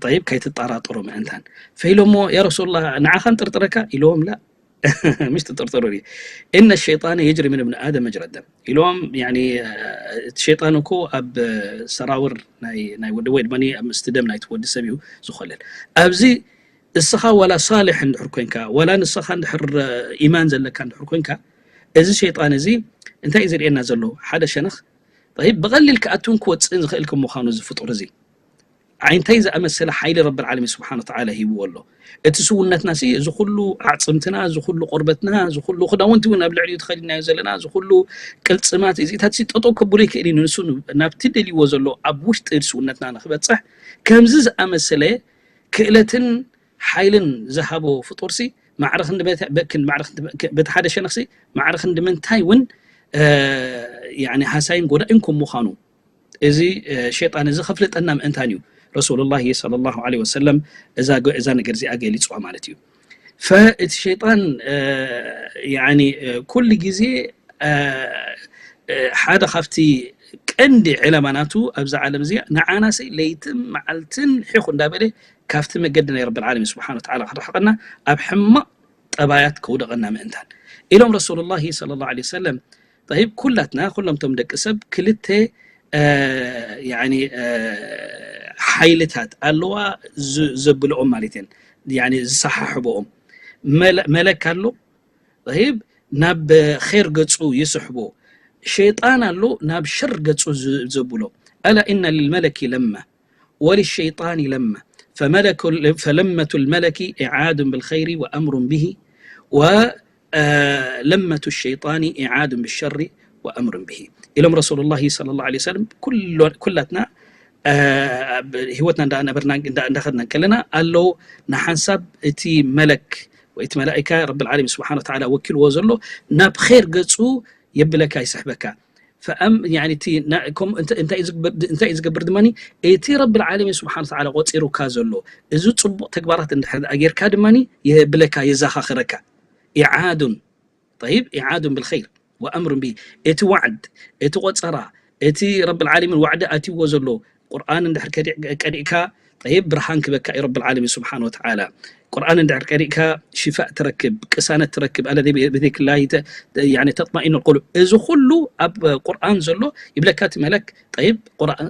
ጠይብ፣ ከይትጠራጠሩ ምእንታን። ፈኢሎሞ፣ ያ ረሱሉላህ፣ ንዓኻን ጥርጥረካ ኢልዎም፣ ላ፣ ምሽ ትጥርጥሩ። እነ ሸይጣን የጅሪ ምን እብን ኣደም መጅረ ደም ኢልዎም። እቲ ሸይጣን እኮ ኣብ ሰራውር ናይ ወዲ፣ ወይ ድማ ኣብ ምስቲ ደም ናይቲ ወዲ ሰብ እዩ ዝኮለል። ኣብዚ እስኻ ዋላ ሳልሕ እንድሕር ኮንካ፣ ዋላ ንስኻ እንድሕር ኢማን ዘለካ እንድሕር ኮንካ፣ እዚ ሸይጣን እዚ እንታይ እዩ ዝርእየና ዘሎ? ሓደ ሸነኽ፣ ጠይብ፣ ብቐሊል ክኣትውን ክወፅእን ዝኽእል ከም ምዃኑ እዚ ፍጡር እዚ፣ ዓይንታይ ዝኣመሰለ ሓይሊ ረብል ዓለሚን ስብሓን ወተዓላ ሂብዎ ኣሎ። እቲ ስውነትና ሲ፣ እዚ ኩሉ ኣዕፅምትና፣ እዚ ኩሉ ቆርበትና፣ እዚ ኩሉ ክዳውንቲ እውን ኣብ ልዕሊኡ ተኸዲናዮ ዘለና፣ እዚ ኩሉ ቅልፅማት፣ እዚታት ሲ ጠጠው ከብሎ ይክእል እዩ። ንሱ ናብቲ ደልይዎ ዘሎ ኣብ ውሽጢ ስውነትና ንክበፅሕ ከምዚ ዝኣመሰለ ክእለትን ሓይልን ዝሃቦ ፍጡር ሲ፣ ማዕረ ክንዲ መተ-፣ በ-፣ ክንዲ ማዕረ ክንዲ መ-፣ በቲ ሓደ ሸነኽሲ ማዕረ ክንዲ ምንታይ እውን፣ እ፣ ያኒ ሃሳይን ጎዳኢን ከም ምዃኑ እዚ፣ እ፣ ሸይጣን እዚ ከፍልጠና ምእንታን እዩ ረሱሉላሂ ሰለላሁ ዐለይሂ ወሰለም እዛ ገ-፣ እዛ ነገር እዚኣ ገሊፅዋ ማለት እዩ። ፈእቲ ሸይጣን፣ እ፣ ያኒ፣ እ፣ ኩሉ ግዜ፣ እ፣ እ፣ ሓደ ካብቲ ቀንዲ ዕላማ ናቱ ኣብዛ ዓለም እዚኣ ንዓናሲ ለይትን መዓልትን ሒኹ እንዳበለ ካብቲ መገዲ ናይ ረብል ዓለሚን ስብሓን ወተዓላ ክርሕቀና፣ ኣብ ሕማቕ ጠባያት ከውደቐና ምእንታን ኢሎም ረሱሉላሂ ሰለላሁ ዐለይሂ ወሰለም። ጠይብ፣ ኩላትና፣ ኩሎም ቶም ደቂ ሰብ ክልተ፣ እ፣ ያኒ፣ እ፣ ሓይልታት ኣለዋ ዝ-፣ ዘብልኦም ማለት እየን። ያኒ ዝሰሓሕብኦም መለ-፣ መለክ ኣሎ። ጠይብ፣ ናብ ኼር ገጹ ይስሕቦ። ሸይጣን ኣሎ ናብ ሸር ገጹ ዝ-፣ ዘብሎ። ألا إن للملك لمة وللشيطان لمة فملك، فلمة الملك إعاد بالخير وأمر به و، እ፣ ለመቱ ሸይጣኒ ኢዓዱን ብሸሪ ወአምሩን ብሂ ኢሎም ረሱሉላሂ ሰለላሁ ዐለይሂ ወሰለም። ኩሎ-፣ ኩላትና፣ እ፣ ኣብ ህይወትና እንዳነበርና፣ እንዳ-፣ እንዳኸድና ከለና ኣሎ ንሓንሳብ እቲ መለክ ወይ እቲ መላኢካ ረብል ዓለሚን ስብሓን ወተዓላ ወኪልዎ ዘሎ ናብ ኼር ገጹ የብለካ፣ ይስሕበካ። ፈአም-፣ ያኒ እቲ ና-፣ ከም-፣ እንተ-፣ እንታይ እዩ ዝግበር-፣ እንታይ እዩ ዝገብር ድማኒ? እቲ ረብል ዓለሚን ስብሓን ወተዓላ ቆጺሩካ ዘሎ እዚ ጽቡቕ ተግባራት እንድሕር ደኣ ጌርካ ድማኒ የብለካ፣ የዘኻኽረካ። ኢዓዱን፣ ጠይብ፣ ኢዓዱን ብልኸይር ወአምሩን ቢ፣ እቲ ዋዕድ፣ እቲ ቆጸራ፣ እቲ ረብል ዓለሚን ዋዕዲ ኣትይዎ ዘሎ ቁርኣን እንድሕር ከዲ-፣ ቀዲእካ፣ ጠይብ፣ ብርሃን ክበካ እዩ ረብል ዓለሚን ስብሓን ወተዓላ። ቁርኣን እንድሕር ቀዲእካ ሽፋእ ትረክብ፣ ቅሳነት ትረክብ፣ ኣለዚ ብዚክላሂ ተ-፣ ያኒ ተጥማኢኑ ቁሉብ። እዚ ኩሉ ኣብ ቁርኣን ዘሎ ይብለካ እቲ መለክ፣ ጠይብ፣ ቁርኣን፣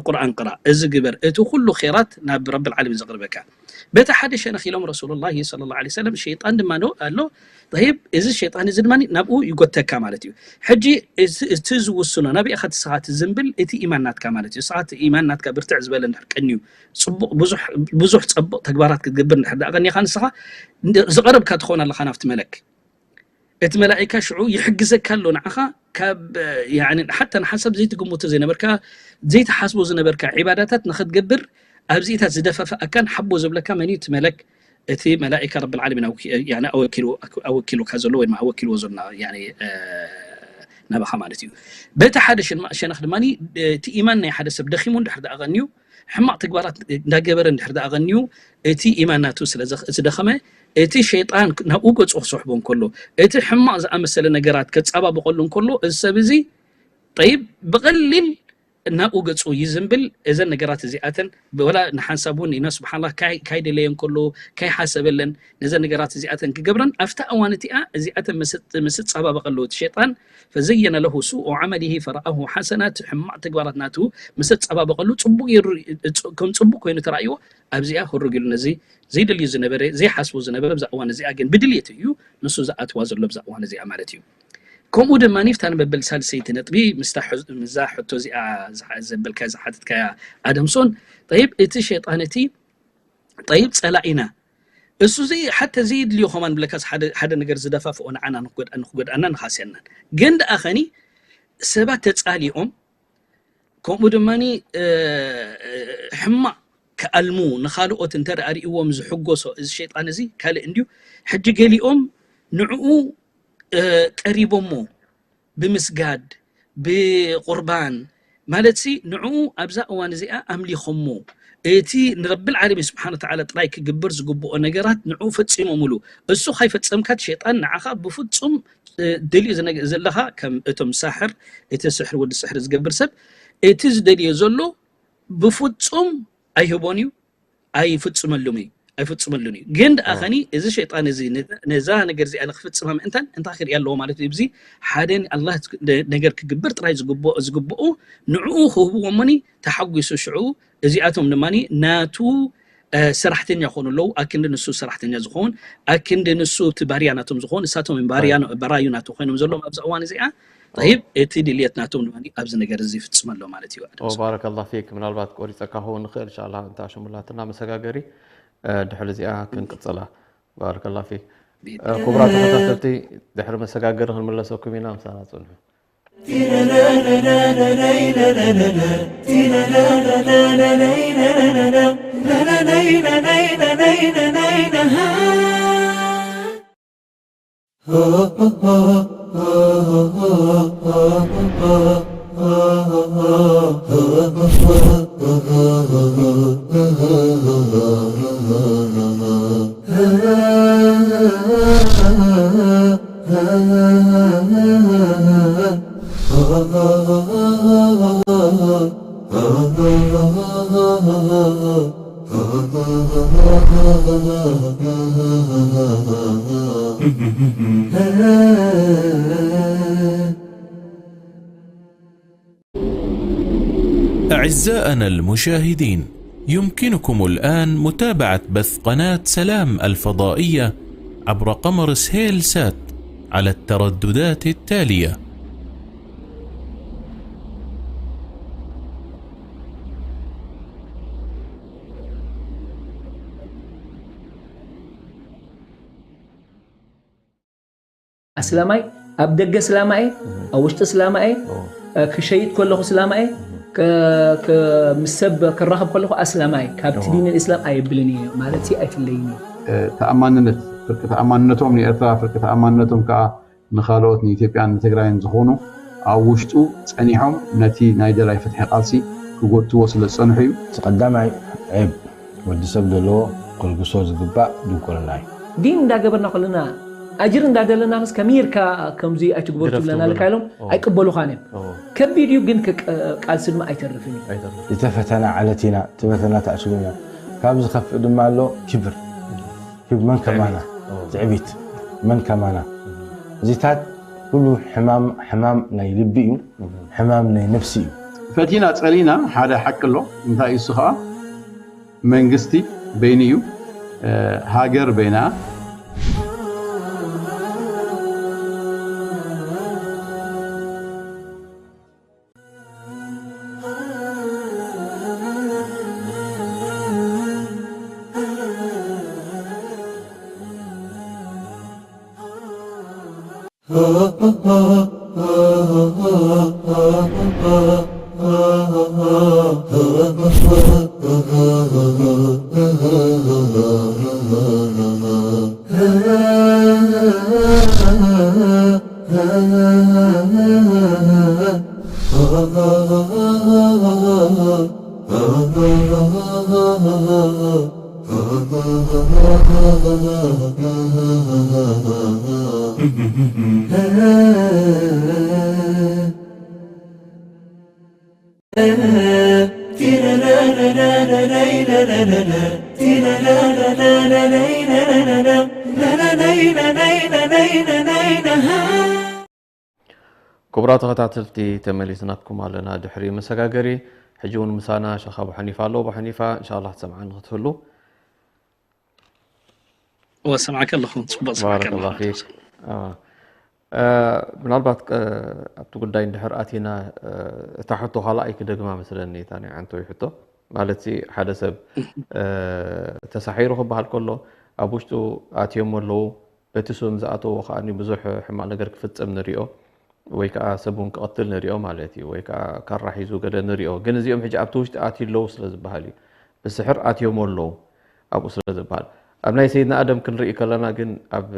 ቁርኣን ቅራ፣ እዚ ግበር፣ እቲ ኩሉ ኼራት ናብ ረብል ዓለሚን ዘቕርበካ። በቲ ሓደ ሸነኽ ኢሎም ረሱሉላሂ ሰለላሁ ዐለይሂ ወሰለም፣ ሸይጣን ድማ ዶ-፣ ኣሎ። ጠይብ፣ እዚ ሸይጣን እዚ ድማ ናብኡ ይጎተካ ማለት እዩ። ሕጂ እዚ፣ እቲ ዝውስኖ ናበይ ኢኻ ንስኻ ትዝንብል፣ እቲ ኢማን ናትካ ማለት እዩ። ንስኻ እቲ ኢማን ናትካ ብርትዕ ዝበለ እንድሕር ቀንዩ፣ ጽቡቕ፣ ብዙሕ፣ ብዙሕ ጸቡቕ ተግባራት ክትገብር እንድሕር ደኣ ቀኒኻ ንስኻ፣ እንድ-፣ ዝቐረብካ ትኸውን ኣለኻ ናብቲ መለክ። እቲ መላኢካ ሽዑ ይሕግዘካ ኣሎ ንዓኻ፣ ካብ፣ ያኒ፣ ሓታ ንሓንሳብ ዘይትግምቶ ዝነበርካ፣ ዘይትሓስቦ ዝነበርካ ዒባዳታት ንኽትገብር ኣብዚኢታት ዝደፋፍኣካን ሓቦ ዝብለካ መን እዩ? እቲ መለክ፣ እቲ መላኢካ ረብል ዓለሚን ኣወኪ-፣ ያኒ፣ ኣወኪሉ-፣ ኣወኪሉካ ዘሎ ወይ ድማ ኣወኪልዎ ዘሎ፣ ያኒ፣ እ፣ ናባኻ ማለት እዩ። በቲ ሓደ ሽን-፣ ሸነኽ ድማ እቲ ኢማን ናይ ሓደ ሰብ ደኺሙ እንድሕር ደኣ ቀንዩ፣ ሕማቕ ተግባራት እንዳገበረ እንድሕር ደኣ ቀንዩ፣ እቲ ኢማን ናቱ ስለ ዘኽ-፣ ዝደኸመ፣ እቲ ሸይጣን ናብኡ ገጹ ክስሕቦ እንከሎ፣ እቲ ሕማቕ ዝኣመሰለ ነገራት ከጻባብቐሉ እንከሎ፣ እዚ ሰብ እዚ፣ ጠይብ፣ ብቐሊል ናብኡ ገጹ ይዝንብል። እዘን ነገራት እዚኣተን፣ ወላ ንሓንሳብ እውን ኢና፣ ስብሓንላህ፣ ካይ-፣ ካይደለየ እንከሎ፣ ካይሓሰበለን፣ ነዘን ነገራት እዚኣተን ክገብረን፣ ኣብታ እዋን እቲኣ እዚኣተን ምስ፣ ምስ ጸባበቐሉ እቲ ሸይጣን፣ ፈዘየነ ለሁ ሱኡ ዓመሊሂ ፈረኣሁ ሓሰና፣ እቲ ሕማቕ ተግባራት ናቱ ምስ ጸባበቐሉ፣ ጽቡቕ ገይሩ፣ ከም ጽቡቕ ኮይኑ ተራእይዎ፣ ኣብዚኣ ህሩግ ኢሉ ነዚ ዘይደልዩ ዝነበረ፣ ዘይሓስቦ ዝነበረ፣ ኣብዛ እዋን እዚኣ ግን ብድልየት እዩ ንሱ ዝኣትዋ ዘሎ፣ ኣብዛ እዋን እዚኣ ማለት እዩ። ከምኡ ድማ ንፍታ ንመበል ሳልሰይቲ ነጥቢ፣ ምስታ ሕ-፣ ምስዛ ሕቶ እዚኣ ዝሓ-፣ ዘበልካ ዝሓተትካያ ኣደምሶን፣ ጠይብ፣ እቲ ሸይጣን እቲ፣ ጠይብ፣ ጸላኢና፣ እሱ ዘይ-፣ ሓተ ዘይድልዮ ከማን ብለካስ ሓደ፣ ሓደ ነገር ዝደፋፍኦ ንዓና ንክጎድኣ-፣ ንክጎድኣና ንኻስየናን። ግን ደኣ ኸኒ ሰባት ተጻሊኦም፣ ከምኡ ድማኒ፣ እ፣ ሕማቕ ክኣልሙ፣ ንኻልኦት እንተ ደኣ ርእይዎም ዝሕጎሶ እዚ ሸይጣን እዚ ካልእ እንድዩ። ሕጂ ገሊኦም ንዕኡ፣ እ፣ ቀሪቦሞ ብምስጋድ፣ ብቁርባን፣ ማለትሲ ንዕኡ ኣብዛ እዋን እዚኣ ኣምሊኾሞ፣ እቲ ንረብል ዓለሚን ስብሓን ወተዓላ ጥራይ ክግበር ዝግብኦ ነገራት ንዕኡ ፈጺሞምሉ። እሱ ካይፈጸምካ እቲ ሸይጣን ንዓኻ ብፍጹም፣ እ፣ ደልዩ ዝነገ-፣ ዘለኻ ከም እቶም ሳሕር፣ እቲ ስሕር፣ ወዲ ስሕር ዝገብር ሰብ፣ እቲ ዝደልዮ ዘሎ ብፍጹም ኣይህቦን እዩ። ኣይፍፅመሉም እዩ ኣይፍፅመሉን እዩ። ግን ደኣ ከኒ እዚ ሸይጣን እዚ ነዛ ነገር እዚኣ ንክፍፅማ ምእንታን እንታይ ክርኢ ኣለዎ ማለት እዩ? እዚ ሓደ ንኣላህ ነገር ክግብር ጥራይ ዝግብኦ ንዕኡ ክህብዎ እሞኒ ተሓጒሱ ሽዑ እዚኣቶም ድማ ናቱ ሰራሕተኛ ክኾኑ ኣለዉ። ኣክንዲ ንሱ ሰራሕተኛ ዝኸውን ኣክንዲ ንሱ እቲ ባርያ ናቶም ዝኸውን እሳቶም ባርያ በራዩ ናቱ ኮይኖም ዘለዎም ኣብዚ እዋን እዚኣ። ጠይብ እቲ ድልየት ናቶም ድማ ኣብዚ ነገር እዚ ይፍፅም ኣሎ ማለት እዩ። ባረከላ ፊክ። ምናልባት ቆሪፀካ ክኸውን ንኽእል እንሻላ እንታ ሽሙላትና መሰጋገሪ ድሕሪ እዚኣ ክንቅፅላ። ባረከላ ፊክ። ክቡራት ተኸታተልቲ ድሕሪ መሰጋገሪ ክንምለሰኩም ኢና፣ ምሳና ፅንሑ። أعزائنا المشاهدين، يمكنكم الآن متابعة بث قناة سلام الفضائية عبر قمر سهيل سات على الترددات التالية. ኣስላማይ ኣብ ደገ ስላማኤ ኣብ ውሽጢ ስላማኤ ክሸይጥ ከለኹ ስላማኤ ምስ ሰብ ክራኸብ ከለኹ ኣስላማይ ካብቲ ዲን እስላም ኣየብልን እየ ማለት ኣይፍለይን እዩ። ተኣማንነት ፍርቂ ተኣማንነቶም ንኤርትራ ፍርቂ ተኣማንነቶም ከዓ ንኻልኦት ንኢትዮጵያን ንትግራይን ዝኾኑ ኣብ ውሽጡ ጸኒሖም ነቲ ናይ ደላይ ፍትሒ ቃልሲ ክጎትዎ ስለ ዝጸንሑ እዩ። እቲ ቀዳማይ ዔብ ወዲ ሰብ ዘለዎ ከልግሶ ዝግባእ ድንቁርና እዩ። ዲን እንዳገበርና ከለና ኣጅር እንዳደለናስ ከመይ ኢልካ ከምዚ ኣይትግበሩ ትብለና ኣለካ ኢሎም ኣይቅበሉኻን እዮም። ከቢድ እዩ ግን ቃልሲ ድማ ኣይተርፍን እዩ። ዝተፈተና ዓለት ኢና፣ እቲ ፈተና ተኣሲሩ ኢና። ካብ ዝኸፍእ ድማ ኣሎ ክብር። ክብ መን ከማና ትዕቢት መን ከማና እዚታት ኩሉ ሕማም ሕማም ናይ ልቢ እዩ፣ ሕማም ናይ ነፍሲ እዩ። ፈቲና ጸሊና ሓደ ሓቂ ኣሎ እንታይ እሱ ኸዓ መንግስቲ በይኑ እዩ ሃገር በይና ክቡራት ተኸታተልቲ ተመሊስናኩም ኣለና ድሕሪ መሰጋገሪ። ሕጂ እውን ምሳና ሸኽ ኣቡ ሓኒፋ ኣሎ። ኣቡ ሓኒፋ እንሻላ ክትሰምዓኒ ክትህሉ። እወ ሰምዓካ ኣለኹ። ጽቡቕ ሰምዓካ ኣለኹ። ምናልባት ኣብቲ ጉዳይ እንድሕር ኣቲና እታ ሕቶ ካልኣይ ክደግማ መስለኒ እታ ናይ ዓንተወይ ሕቶ ማለት ሓደ ሰብ ተሳሒሩ ክበሃል ከሎ ኣብ ውሽጡ ኣትዮም ኣለዉ በቲ ስም ዝኣተዎ ከዓ ብዙሕ ሕማቕ ነገር ክፍፅም ንሪኦ ወይ ከዓ ሰብ እውን ክቐትል ንሪኦ ማለት እዩ ወይ ከዓ ካራ ሒዙ ገለ ንሪኦ ግን እዚኦም ሕጂ ኣብቲ ውሽጢ ኣትዩ ኣለዉ ስለ ዝበሃል እዩ ብስሕር ኣትዮም ኣለዉ ኣብኡ ስለ ዝበሃል ኣብ ናይ ሰይድና ኣደም ክንርኢ ከለና ግን ኣብ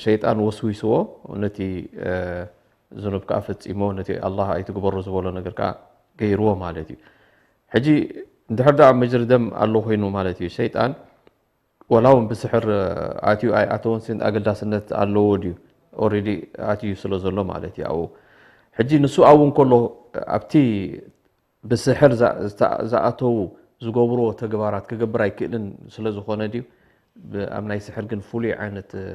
ሸይጣን ወስዊስዎ ነቲ ዝኑብ ከዓ ፈፂሞ ነቲ ኣላህ ኣይትግበሮ ዝበሎ ነገር ከዓ ገይርዎ ማለት እዩ ሕጂ እንድሕር ደኣ መጅሪ ደም ኣሎ ኮይኑ ማለት እዩ ሸይጣን ወላ እውን ብስሕር ኣትዩ ኣይኣተወን ሲን ኣገዳስነት ኣለዎ ድዩ ኦሬዲ ኣትዩ ስለ ዘሎ ማለት እዩ ኣብኡ ሕጂ ንሱ ኣብኡ እንከሎ ኣብቲ ብስሕር ዝኣተዉ ዝገብርዎ ተግባራት ክገብር ኣይክእልን ስለ ዝኾነ ድዩ? ብ-፣ ኣብ ናይ ስሕር ግን ፍሉይ ዓይነት፣ እ፣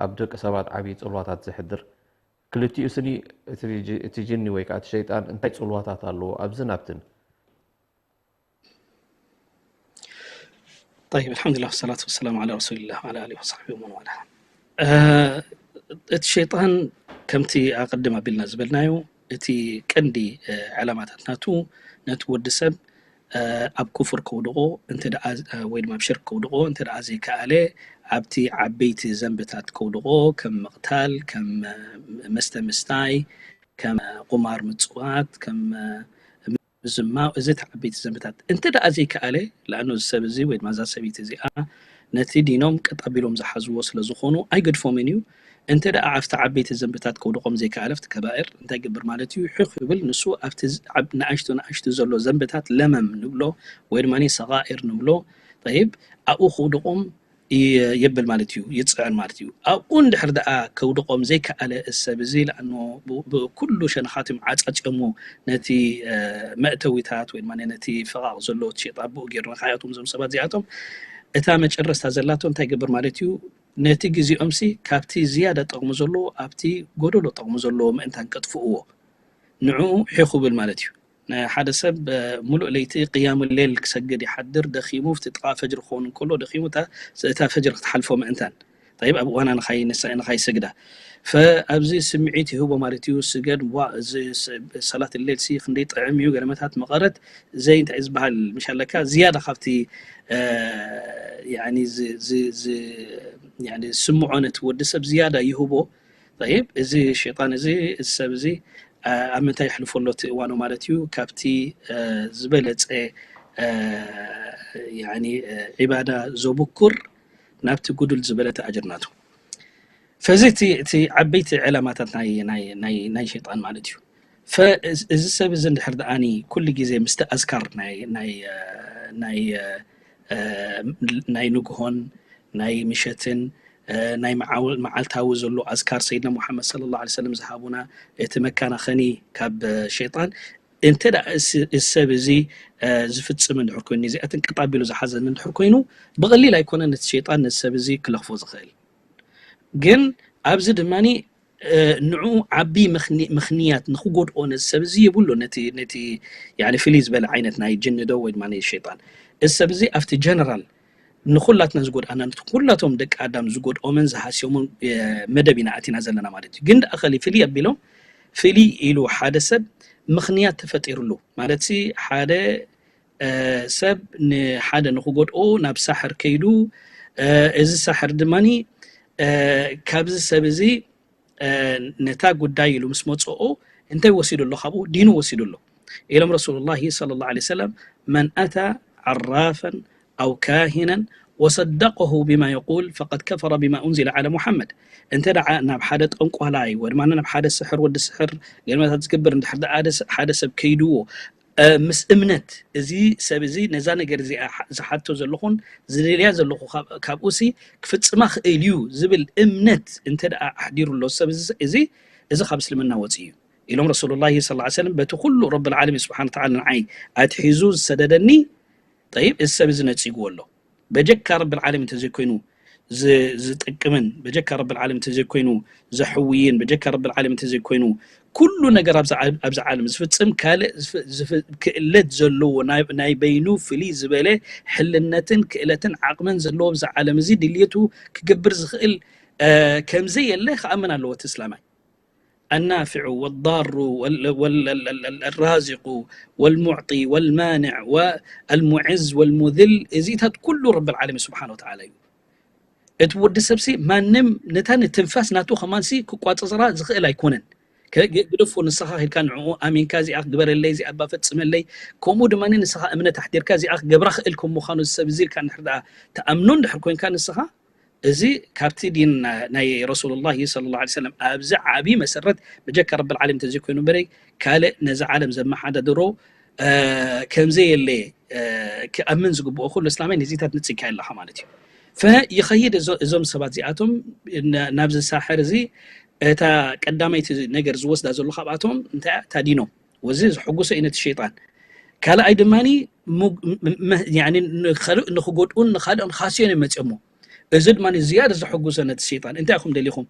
ኣብ ደቂ ሰባት ዓብዪ ጽልዋታት ዘሕድር። ክልቲኡ ስኒ እቲ ጅ-፣ እቲ ጅኒ ወይ ከዓ እቲ ሸይጣን እንታይ ጽልዋታት ኣለዎ ኣብዝን ኣብትን? طيب، الحمد لله والصلاة والسلام على رسول الله وعلى آله وصحبه ومن والاه. እ፣ እቲ ሸይጣን ከምቲ ኣቐድም ኣቢልና ዝበልናዮ እቲ ቀንዲ፣ እ፣ ዕላማታት ናቱ ነቲ ወዲ ሰብ፣ እ፣ ኣብ ኩፍር ከውድቆ እንተ ደኣ፣ እ፣ ወይ ድማ ኣብ ሽርክ ከውድቆ እንተ ደኣ ዘይከኣለ ኣብቲ ዓበይቲ ዘንብታት ከውድቆ ከም ምቕታል፣ ከም፣ እ፣ መስተ ምስታይ፣ ከም ቁማር ምጽዋት፣ ከም፣ እ፣ ምዝማው፣ እዚ እቲ ዓበይቲ ዘንብታት እንተ ደኣ ዘይከኣለ፣ ለኣኑ እዚ ሰብ እዚ ወይ ድማ እዛ ሰበይቲ እዚኣ ነቲ ዲኖም ቀጥ ኣቢሎም ዝሓዝዎ ስለ ዝኾኑ ኣይገድፎምን እዩ። እንተ ደኣ ኣብቲ ዓበይቲ ዘንብታት ከውድቆም ዘይከኣለ፣ ኣብቲ ከባኤር እንታይ ይገብር ማለት እዩ? ሕኽ ይብል፣ ንሱ ኣብቲ ዝ-፣ ዓብ-፣ ንኣሽቱ ንኣሽቱ ዘሎ ዘንብታት ለመም ንብሎ ወይ ድማ ሰጋኢር ንብሎ፣ ጠይብ፣ ኣብኡ ከውድቆም ይ-፣ የብል ማለት እዩ፣ ይጽዕር ማለት እዩ። ኣብኡ እንድሕር ደኣ ከውድቆም ዘይከኣለ እዚ ሰብ እዚ፣ ለኣኑ ብ-፣ ብኩሉ ሸነኻት እዮም ዓጻጽዮሞ ነቲ፣ እ፣ መእተዊታት ወይ ድማ ነቲ ፈቓቕ ዘሎ እቲ ሸይጣን ብኡ ገይሩ ንኻያቶም እዞም ሰባት እዚኣቶም እታ መጨረስታ ዘላቶ እንታይ ይገብር ማለት እዩ? ነቲ ግዜኦምሲ ካብቲ ዝያዳ ጠቕሚ ዘለዎ ኣብቲ ጎደሎ ጠቕሚ ዘለዎ ምእንታን ከጥፍእዎ ንዕኡ ሒኹ ብል ማለት እዩ። ናይ ሓደ ሰብ፣ እ፣ ሙሉእ ለይቲ ቅያሙ ሌል ክሰግድ ይሓድር፣ ደኺሙ፣ ኣብቲ ጥቓ ፈጅሪ ክኸውን እንከሎ ደኺሙ፣ እታ፣ እታ ፈጅሪ ክትሓልፎ ምእንታን። ጠይብ፣ ኣብ እዋና ንኻይ-፣ ንሳ-፣ ንኻይሰግዳ። ፈ-፣ ኣብዚ ስምዒት ይህቦ ማለት እዩ፣ ስገድ፣ ዋ፣ እዚ ስ-፣ ሰላት ሌል ሲ ክንደይ ጥዕም እዩ፣ ገለመታት መቐረት፣ ዘይ እንታይ ዝበሃል፣ ምሽ ኣለካ፣ ዝያዳ ካብቲ፣ እ፣ ያኒ ዝ-፣ ዝ-፣ ዝ-፣ ያኒ ስምዖ ነቲ ወዲ ሰብ ዝያዳ ይህቦ። ጠይብ፣ እዚ ሸይጣን እዚ፣ እዚ ሰብ እዚ፣ እ፣ ኣብ ምንታይ የሕልፎ ኣሎ እቲ እዋኑ ማለት እዩ? ካብቲ፣ እ፣ ዝበለጸ፣ እ፣ ያኒ፣ እ፣ ዒባዳ ዘብኩር ናብቲ ጉዱል ዝበለተ ኣጅር ናቱ። ፈዚ እቲ፣ እቲ ዓበይቲ ዕላማታት ናይ፣ ናይ፣ ናይ፣ ናይ ሸይጣን ማለት እዩ። ፈ-፣ እዚ፣ እዚ ሰብ እዚ እንድሕር ደኣኒ ኩሉ ግዜ ምስቲ ኣዝካር ናይ፣ ናይ፣ እ፣ ናይ፣ እ፣ እ፣ ናይ ንግሆን ናይ ምሸትን፣ እ፣ ናይ መዓው-፣ መዓልታዊ ዘሎ ኣዝካር ሰይድና ሙሓመድ ሰለላሁ ዐለይሂ ወሰለም ዝሃቡና፣ እቲ መከናኸኒ ካብ፣ እ፣ ሸይጣን፣ እንተ ደኣ እዚ፣ እዚ ሰብ እዚ፣ እ፣ ዝፍጽም እንድሕር ኮይኑ፣ ነዚኣተን ቀጥ ኣቢሉ ዝሓዘን እንድሕር ኮይኑ፣ ብቐሊል ኣይኮነን ነቲ ሸይጣን ነዚ ሰብ እዚ ክለኽፎ ዝኽእል። ግን ኣብዚ ድማኒ፣ እ፣ ንዑ ዓቢ ምኽኒ-፣ ምኽንያት ንኽጎድኦ ነዚ ሰብ እዚ የብሉ። ነቲ፣ ነቲ፣ ያኒ፣ ፍልይ ዝበለ ዓይነት ናይ ጅኒ ዶ ወይ ድማ ናይ ሸይጣን። እዚ ሰብ እዚ ኣብቲ ጀነራል ንኹላትና ዝጎድኣና፣ ነቲ ኩላቶም ደቂ ኣዳም ዝጎድኦምን ዝሃስዮምን፣ እ፣ መደብ ኢና ኣቲና ዘለና ማለት እዩ። ግን ደኣ ከሊ ፍልይ ኣቢሎም፣ ፍልይ ኢሉ ሓደ ሰብ ምኽንያት ተፈጢሩሉ። ማለትሲ ሓደ፣ እ፣ ሰብ ንሓደ ንኽጎድኦ ናብ ሳሕር ከይዱ፣ እ፣ እዚ ሳሕር ድማኒ፣ እ፣ ካብዚ ሰብ እዚ፣ እ፣ ነታ ጉዳይ ኢሉ ምስ መጽኦ እንታይ ወሲዱ ኣሎ? ካብኡ ዲኑ ወሲዱ ኣሎ። ኢሎም ረሱሉላሂ ሰለላሁ ዐለይሂ ወሰለም፣ "መን ኣታ ዓራፈን ኣው ካሂነን ወሰደቀሁ ቢማ የቁል ፈቀድ ከፈረ ቢማ ኡንዚለ ዐላ ሙሐመድ." እንተ ደኣ ናብ ሓደ ጠንቋላይ ወይ ድማ ናብ ሓደ ስሕር፣ ወዲ ስሕር፣ ገለመታት ዝገብር እንድሕር ደኣ ሓደ ስ-፣ ሓደ ሰብ ከይድዎ፣ እ፣ ምስ እምነት፣ እዚ ሰብ እዚ ነዛ ነገር እዚኣ ሓ-፣ ዝሓቶ ዘለኹን ዝደልያ ዘለኹ ካብ-፣ ካብኡሲ ክፍጽማ ክእል እዩ ዝብል እምነት እንተ ደኣ ኣሕዲሩ ኣሎ ሰብ እዚ፣ እዚ፣ እዚ ካብ እስልምና ወጺኡ እዩ። ኢሎም ረሱሉላሂ ሰለላሁ ዐለይሂ ወሰለም፣ በቲ ኩሉ ረብል ዓለሚን ስብሓነ ወተዓላ ንዓይ ኣትሒዙ ዝሰደደኒ፣ ጠይብ፣ እዚ ሰብ እዚ ነጺግዎ ኣሎ። በጀካ ረብል ዓለሚን እንተዘይኮይኑ ዝ-፣ ዝጥቅምን፣ በጀካ ረብል ዓለሚን እንተዘይኮይኑ ዘሕውይን፣ በጀካ ረብል ዓለሚን እንተዘይኮይኑ ኩሉ ነገር ኣብዚ ዓ-፣ ኣብዚ ዓለም ዝፍጽም ካልእ ዝፍ-፣ ዝፍ-፣ ክእለት ዘለዎ ናይ፣ ናይ በይኑ ፍልይ ዝበለ ሕልነትን ክእለትን ዓቕምን ዘለዎ ኣብዚ ዓለም እዚ ድልየቱ ክገብር ዝኽእል፣ እ፣ ከምዘየለ ክኣምን ኣለዎ እቲ እስላማይ። النافع والضار وال-، وال-، ال-، ال-، ال-، الرازق والمعطي والمانع والمعز والمذل، እዚታት ኩሉ ረብል ዓለሚን ስብሓነ ወተዓላ እዩ። እቲ ወዲ ሰብሲ ማንም ነታ ንትንፋስ ናቱ ከማንሲ ክቋጽጽራ ዝኽእል ኣይኮነን። ከ-፣ ግ-፣ ግደፎ፣ ንስኻ ኺድካ ንዕኡ ኣሚንካ፣ እዚኣ ክግበረለይ፣ እዚኣ እባ ፈጽመለይ፣ ከምኡ ድማ ንስኻ እምነት ኣሕዲርካ፣ እዚኣ ክገብራ ክእል ከም ምዃኑ፣ እዚ ሰብ እዚ ኢልካ እንድሕር ደኣ ትኣምኖ እንድሕር ኮንካ ንስኻ፣ እዚ ካብቲ ዲን ና-፣ ናይ ረሱሉላሂ ሰለላሁ ዐለይሂ ወሰለም ኣብዚ ዓቢ መሰረት በጀካ ረብል ዓለሚን እንተዘይኮይኑ እምበረይ፣ ካልእ ነዚ ዓለም ዘመሓዳድሮ፣ እ፣ ከምዘየለ፣ እ፣ ክኣምን ዝግብኦ ኩሉ እስላማይ ነዚታት ንጽግካ ኣለኻ ማለት እዩ። ፈይኸይድ እዞ-፣ እዞም ሰባት እዚኣቶም ና-፣ ናብዚ ሳሕር እዚ፣ እታ ቀዳመይቲ ነገር ዝወስዳ ዘሎ ካብኣቶም እንታይ እያ? እታ ዲኖም። ወዚ ዘሐጉሶ እዩ ነቲ ሸይጣን። ካልኣይ ድማ ንኽጎድኡን ንካልኦን ንኻስዮን እዮም መፅኦሞ። እዚ ድማ ዝያደ ዘሐጉሶ ነቲ ሸይጣን። እንታይ ኢኹም ደሊኹም?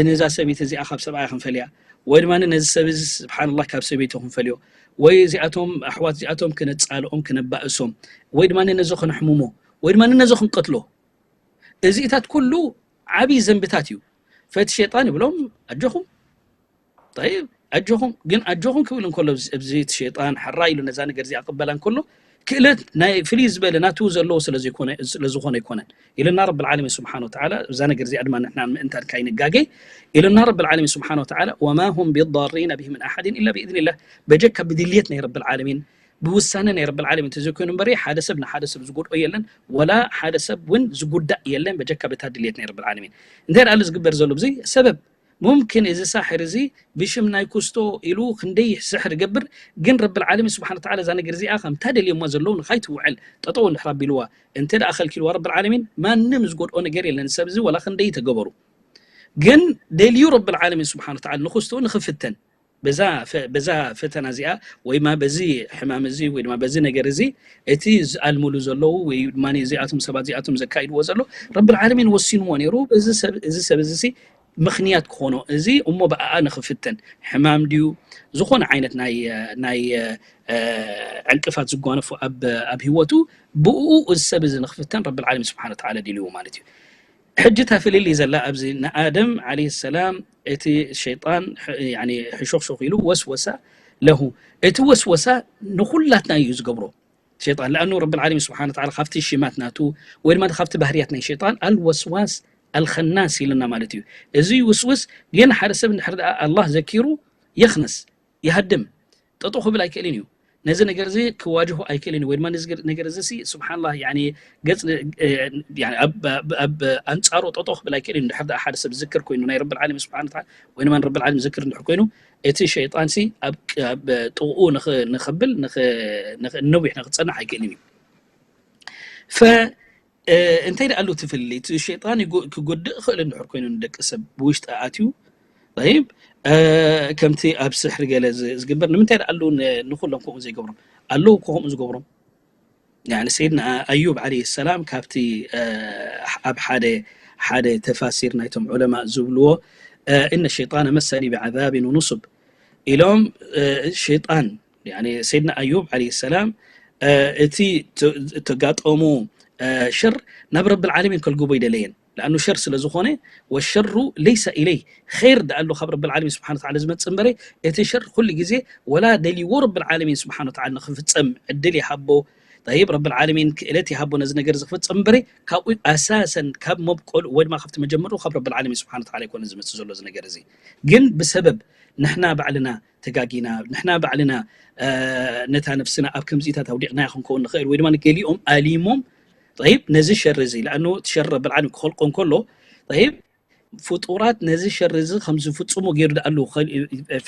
ነዛ ሰበይቲ እዚኣ ካብ ሰብኣያ ክንፈልያ፣ ወይ ድማ ነዚ ሰብ እዚ ስብሓንላ ካብ ሰበይቱ ክንፈልዮ፣ ወይ እዚኣቶም ኣሕዋት እዚኣቶም ክነፃልኦም ክነባእሶም፣ ወይ ድማ ነዚ ክንሕምሞ፣ ወይ ድማ ነዚ ክንቀትሎ። እዚታት ኩሉ ዓብዪ ዘንብታት እዩ። ፈቲ ሸይጣን ይብሎም ኣጆኹም ጠይብ ኣጆኹም ግን ኣጆኹም ክብል እንከሎ ኣብዚ እቲ ሸይጣን ሕራ ኢሉ ነዛ ነገር እዚኣ ክበላ እንከሎ ክእለት ናይ ፍልይ ዝበለ ናቱ ዘለዎ ስለዝኮነ ኣይኮነን ኢልና ረብ ዓለሚን ስብሓን ወተዓላ። እዛ ነገር እዚኣ ድማ ንሕና ምእንታን ካይንጋገ ኢልና ረብ ዓለሚን ስብሓን ወተዓላ። ወማ ሁም ቢዳሪነ ብሂ ምን ኣሓድን ኢላ ብኢዝኒላህ። በጀካ ብድልየት ናይ ረብ ዓለሚን ብውሳነ ናይ ረብ ዓለሚን ተዘይኮይኑ እምበሪ ሓደ ሰብ ንሓደ ሰብ ዝጎድኦ የለን፣ ወላ ሓደ ሰብ እውን ዝጉዳእ የለን በጀካ በታ ድልየት ናይ ረብ ዓለሚን። እንታይ ደኣ ዝግበር ዘሎ ብዙ ሰበብ ሙምክን እዚ ሳሕር እዚ ብሽም ናይ ኩስቶ ኢሉ ክንደይ ስሕር ይገብር። ግን ረብል ዓለሚን ስብሓን ወተዓላ እዛ ነገር እዚኣ ከምታ ደልዮማ ዘለዉ ንኻይትውዕል ጠጠው እንድሕር ኣቢልዋ እንተ ደኣ ከልኪልዋ ረብል ዓለሚን ማንም ዝጎድኦ ነገር የለን። ሰብ እዚ ወላ ክንደይ ተገበሩ ግን ደልዩ ረብል ዓለሚን ስብሓን ወተዓላ ንኩስቶ ንኽፍተን በዛ ፈተና እዚኣ ወይ ድማ በዚ ሕማም እዚ ወይ ድማ በዚ ነገር እዚ እቲ ዝኣልምሉ ዘለዉ ወይ ድማ እዚኣቶም ሰባት እዚኣቶም ዘካይድዎ ዘሎ ረብል ዓለሚን ወሲንዎ ነይሩ። እዚ ሰብ እዚ ምኽንያት ክኾኖ እዚ እሞ ብኣኣ ንኽፍተን ሕማም ድዩ ዝኾነ ዓይነት ናይ ዕንቅፋት ዝጓነፉ ኣብ ህይወቱ ብኡ እዚ ሰብ እዚ ንኽፍተን ረብል ዓለሚን ስብሓን ወተዓላ ደልይዎ ማለት እዩ። ሕጂ እታ ፍልልይ ዘላ ኣብዚ ንኣደም ዓለይሂ ሰላም እቲ ሸይጣን ሕሾኽሾኽ ኢሉ ወስወሳ ለሁ። እቲ ወስወሳ ንኹላትና እዩ ዝገብሮ ሸይጣን። ለኣኑ ረብል ዓለሚን ስብሓን ወተዓላ ካብቲ ሽማት ናቱ ወይ ድማ ካብቲ ባህርያት ናይ ሸይጣን ኣልወስዋስ ኣልኸናስ ኢልና ማለት እዩ። እዚ ውስውስ ግን ሓደ ሰብ እንድሕር ደኣ ኣላህ ዘኪሩ የኽንስ ይሃድም ጠጠው ክብል ኣይክእልን እዩ። ነዚ ነገር እዚ ክዋጅሁ ኣይክእልን እዩ። ወይ ድማ ነዚ ነገር እዚ ሲ ስብሓንላህ ያኒ ገጽ ያኒ ኣብ ኣብ ኣንጻሩ ጠጠው ክብል ኣይክእልን እዩ። እንድሕር ደኣ ሓደ ሰብ ዝዝክር ኮይኑ ናይ ረብል ዓለሚን ስብሓን ወተዓላ ወይ ድማ ረብል ዓለሚን ዝክር እንድሕር ኮይኑ እቲ ሸይጣን ሲ ኣብ ኣብ ጥቕኡ ንኽ- ንኸብል ንኽ- ንኽ- ነዊሕ ንክጸንሕ ኣይክእልን እዩ። ፈ እንታይ ደኣ ኣሎ እቲ ፍልልይ? እቲ ሸይጣን ክጎድእ ይኽእል እንድሕር ኮይኑ ንደቂ ሰብ ብውሽጢ ኣትዩ ይብ ከምቲ ኣብ ስሕሪ ገለ ዝግበር ንምንታይ ደኣ ኣለዉ ንኩሎም ከምኡ ዘይገብሮም ኣለዉ እኮ ከምኡ ዝገብሮም። ሰይድና ኣዩብ ዓለይሂ ሰላም ካብቲ ኣብ ሓደ ሓደ ተፋሲር ናይቶም ዑለማ ዝብልዎ እነ ሸይጣን መሰኒ ብዓዛብን ወኑሱብ ኢሎም ሸይጣን ሰይድና ኣዩብ ዓለይሂ ሰላም እቲ ተጋጠሙ ሸር ናብ ረብል ዓለሚን ከልግቦ ይደለየን። ለኣኑ ሸር ስለ ዝኾነ ወሸሩ ለይሰ ኢለይ ኸይር ደኣ ኣሎ ካብ ረብል ዓለሚን ስብሓን ወተዓላ ዝመጽእ እምበረ እቲ ሸር ኩሉ ግዜ ወላ ደልይዎ ረብል ዓለሚን ስብሓን ወተዓላ ንኽፍጸም ዕድል ይሃቦ። ጠይብ ረብል ዓለሚን ክእለት ይሃቦ ነዚ ነገር ዝኽፍጸም እምበረ ካብኡ ኣሳሰን ካብ መብቆሉ ወይ ድማ ካብቲ መጀመርኡ ካብ ረብል ዓለሚን ስብሓን ወተዓላ ኣይኮነ ዝመጽእ ዘሎ እዚ ነገር እዚ ግን ብሰበብ ንሕና ባዕልና ተጋጊና ንሕና ባዕልና ነታ ነፍስና ኣብ ከምዚታት ኣውዲቕናያ ክንከውን ንኽእል ወይ ድማ ገሊኦም ኣሊሞም ጠይብ ነዚ ሸር እዚ ለኣኑ እቲ ሸር ረብል ዓለሚን ክኸልቆ እንከሎ ጠይብ ፍጡራት ነዚ ሸር እዚ ከም ዝፍጽሙ ገይሩ ደኣሉ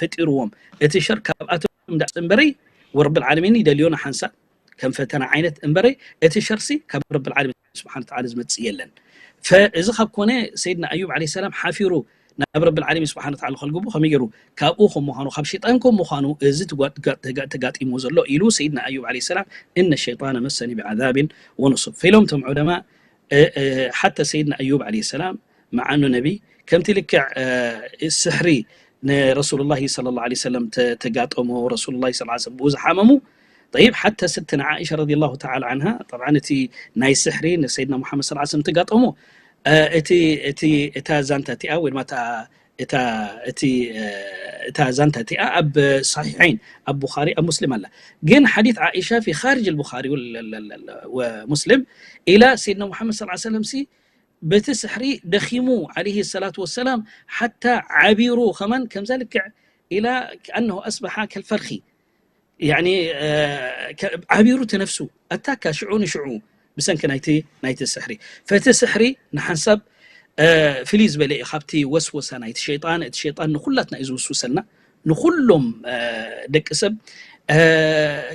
ፈጢርዎም እቲ ሸር ካብኣቶም ዳ እምበረይ ወረብል ዓለሚን ይደልዮ ንሓንሳብ ከም ፈተና ዓይነት እምበረይ እቲ ሸርሲ ካብ ረብል ዓለሚን ስብሓን ተዓላ ዝመጽእ የለን። ፈ- እዚ ካብ ኮነ ሰይድና ኣዩብ ዓለይሂ ሰላም ሓፊሩ ናብ ረብል ዓለሚን ስብሓን ተዓላ ከልግቡ ከመይ ገይሩ ካብኡ ከም ምዃኑ ካብ ሸይጣን ከም ምዃኑ እዚ ትጓ- ትጋ- ተጋ- ተጋጢሙ ዘሎ ኢሉ ሰይድና ኣዩብ ዓለይሂ ሰላም እነ ሸይጣነ መሰኒ ብዓዛብን ወኑሱብ ፈኢሎም እቶም ዑለማ እ- እ- ሓተ ሰይድና ኣዩብ ዓለይሂ ሰላም መዓኑ ነቢ ከምቲ ልክዕ እ፣ ስሕሪ ንረሱሉላሂ ሰለላሁ ዐለይሂ ወሰለም ተ- ተጋጠሞ ረሱሉላሂ ሰለላሁ ዐለይሂ ወሰለም ብኡ ዝሓመሙ ጠይብ ሓታ ስትና ዓኢሻ ረዲየላሁ ተዓላ ዓንሃ ጠብዓን እቲ ናይ ስሕሪ ንሰይድና ሙሓመድ ሰለላሁ ዐለይሂ ወሰለም ተጋጠሞ እ፣ እቲ እቲ እታ ዛንታ እቲኣ ወይ ድማ እታ እታ እቲ እ፣ እታ ዛንታ እቲኣ ኣብ ሰሒሐይን ኣብ ቡኻሪ ኣብ ሙስሊም ኣላ ግን ሓዲት ዓኢሻ ፊ ኻርጅ ልቡኻሪ ወል- ለ- ለ- ለ- ወሙስሊም ኢላ ሰይድና ሙሓመድ ሰለላሁ ዐለይሂ ወሰለም ሲ በቲ ስሕሪ ደኺሙ ዓለይሂ ሰላቱ ወሰላም ሓታ ዓቢሩ ከማን ከምዛ ልክዕ ኢላ ከኣነሁ ኣስበሓ ከልፈርኺ ያኒ ዓቢሩ ተነፍሱ ኣታካ ሽዑ ንሽዑ ብሰንኪ ናይቲ ናይቲ ስሕሪ ፈቲ ስሕሪ ንሓንሳብ ፍልይ ዝበለ እዩ ካብቲ ወስወሳ ናይቲ ሸይጣን እቲ ሸይጣን ንኩላትና እዩ ዝውስውሰልና ንኩሎም ደቂ ሰብ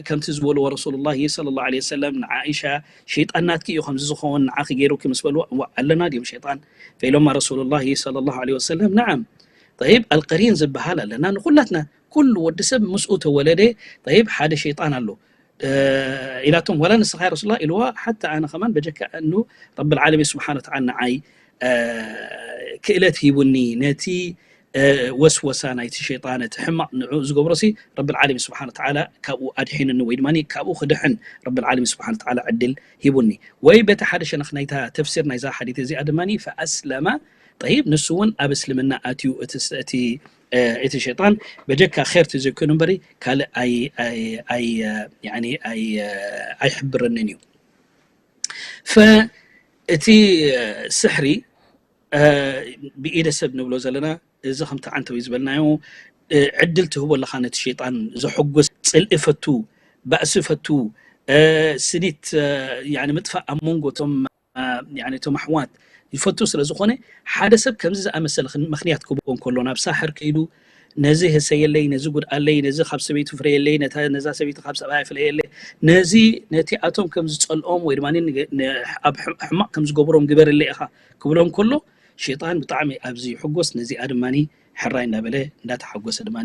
ከምቲ ዝበልዎ ረሱሉላሂ ሰለላሁ ዐለይሂ ወሰለም ንዓኢሻ ሸይጣን ናትኪ እዩ ከምዚ ዝኸውን ንዓኺ ገይሩኪ ምስ በልዋ እዋ ኣለና ድዮም ሸይጣን ፈኢሎማ ረሱሉላሂ ሰለላሁ ዐለይሂ ወሰለም ነዓም ጠይብ ኣልቀሪን ዝበሃል ኣለና ንኩላትና ኩሉ ወዲ ሰብ ምስኡ ተወለደ ጠይብ ሓደ ሸይጣን ኣሎ ኢላቶም፣ ወላ ንስኻ ያ ረሱላ ኢልዋ፣ ሓታ ኣነ ከማን በጀካ እኑ ረብል ዓለሚን ስብሓን ወተዓላ ንዓይ ክእለት ሂቡኒ፣ ነቲ ወስወሳ ናይቲ ሸይጣን፣ እቲ ሕማቕ ንዕኡ ዝገብሮ ሲ ረብል ዓለሚን ስብሓን ወተዓላ ካብኡ ኣድሒኑኒ፣ ወይ ድማ ካብኡ ክድሕን ረብል ዓለሚን ስብሓን ወተዓላ ዕድል ሂቡኒ። ወይ በቲ ሓደ ሸነኽ ናይታ ተፍሲር ናይዛ ሓዲት እዚኣ ድማ ፈኣስለማ፣ ጠይብ፣ ንሱ እውን ኣብ እስልምና ኣትዩ፣ እቲ ሸይጣን በጀካ ኸይር ተዘይኮይኑ እምበሪ ካልእ ኣይሕብረንን እዩ። ፈእቲ ስሕሪ ብኢደ ሰብ ንብሎ ዘለና፣ እዚ ከምቲ ዓንተዊ ዝበልናዮ ዕድል ትህቦ ኣለኻ ነቲ ሸይጣን ዘሐጉስ፣ ፅልኢ ፈቱ፣ ባእሲ ፈቱ፣ ስኒት ምጥፋእ ኣብ መንጎ እቶም እቶም ኣሕዋት ይፈቱ ስለ ዝኾነ፣ ሓደ ሰብ ከምዚ ዝኣመሰለ ምኽንያት ክህቦ እንከሎ፣ ናብ ሳሕር ከይዱ ነዚ ህሰየለይ፣ ነዚ ጉድኣለይ፣ ነዚ ካብ ሰበይቱ ፍረየለይ፣ ነዛ ሰበይቲ ካብ ሰብኣይ ፍለየለይ፣ ነዚ ነቲ ኣቶም ከም ዝጸልኦም ወይ ድማ ኣብ ሕማቕ ከም ዝገብሮም ግበረለይ ኢኻ ክብሎ እንከሎ፣ ሸይጣን ብጣዕሚ ኣብዚ ይሕጎስ፣ ነዚኣ ድማ ሕራይ እንዳበለ እንዳተሓጎሰ ድማ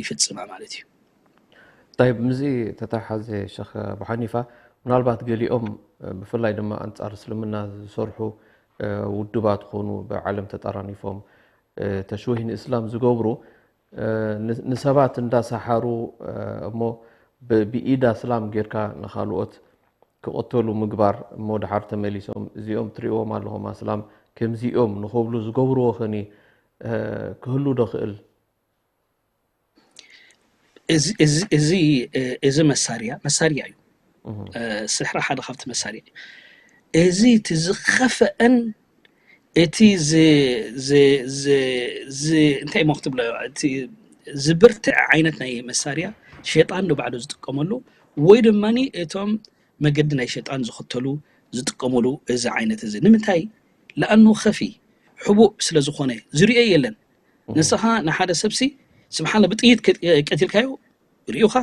ይፍጽማ ማለት እዩ። طيب፣ ምስዚ ተተሓሓዘ ሸኽ ኣቡ ሓኒፋ፣ ምናልባት ገሊኦም ብፍላይ ድማ ኣንጻር እስልምና ዝሰርሑ ውድባት ኾኑ ብዓለም ተጠራኒፎም ተሽዊህ ንእስላም ዝገብሩ ንሰባት እንዳሰሓሩ እሞ ብኢድ ኣስላም ጌርካ ንኻልኦት ክቐተሉ ምግባር እሞ ድሓር ተመሊሶም እዚኦም ትሪእዎም ኣለኹም ኣስላም ከምዚኦም ንኸብሉ ዝገብርዎ ኸኒ ክህሉ ዶ ኽእል? እዚ መሳርያ መሳርያ እዩ። ስሕሪ ሓደ ካብቲ መሳርያ እዩ። እዚ እቲ ዝኸፈአን እቲ እንታይ እሞ ክትብሎ እቲ ዝብርትዕ ዓይነት ናይ መሳርያ ሸይጣን ንባዕሉ ዝጥቀመሉ ወይ ድማ እቶም መገዲ ናይ ሸይጣን ዝኽተሉ ዝጥቀምሉ እዚ ዓይነት እዚ ንምንታይ? ለኣኑ ኸፊ ሕቡእ ስለ ዝኾነ ዝርኦ የለን። ንስኻ ንሓደ ሰብሲ ስብሓን ብጥይት ቀቲልካዮ ርእዩኻ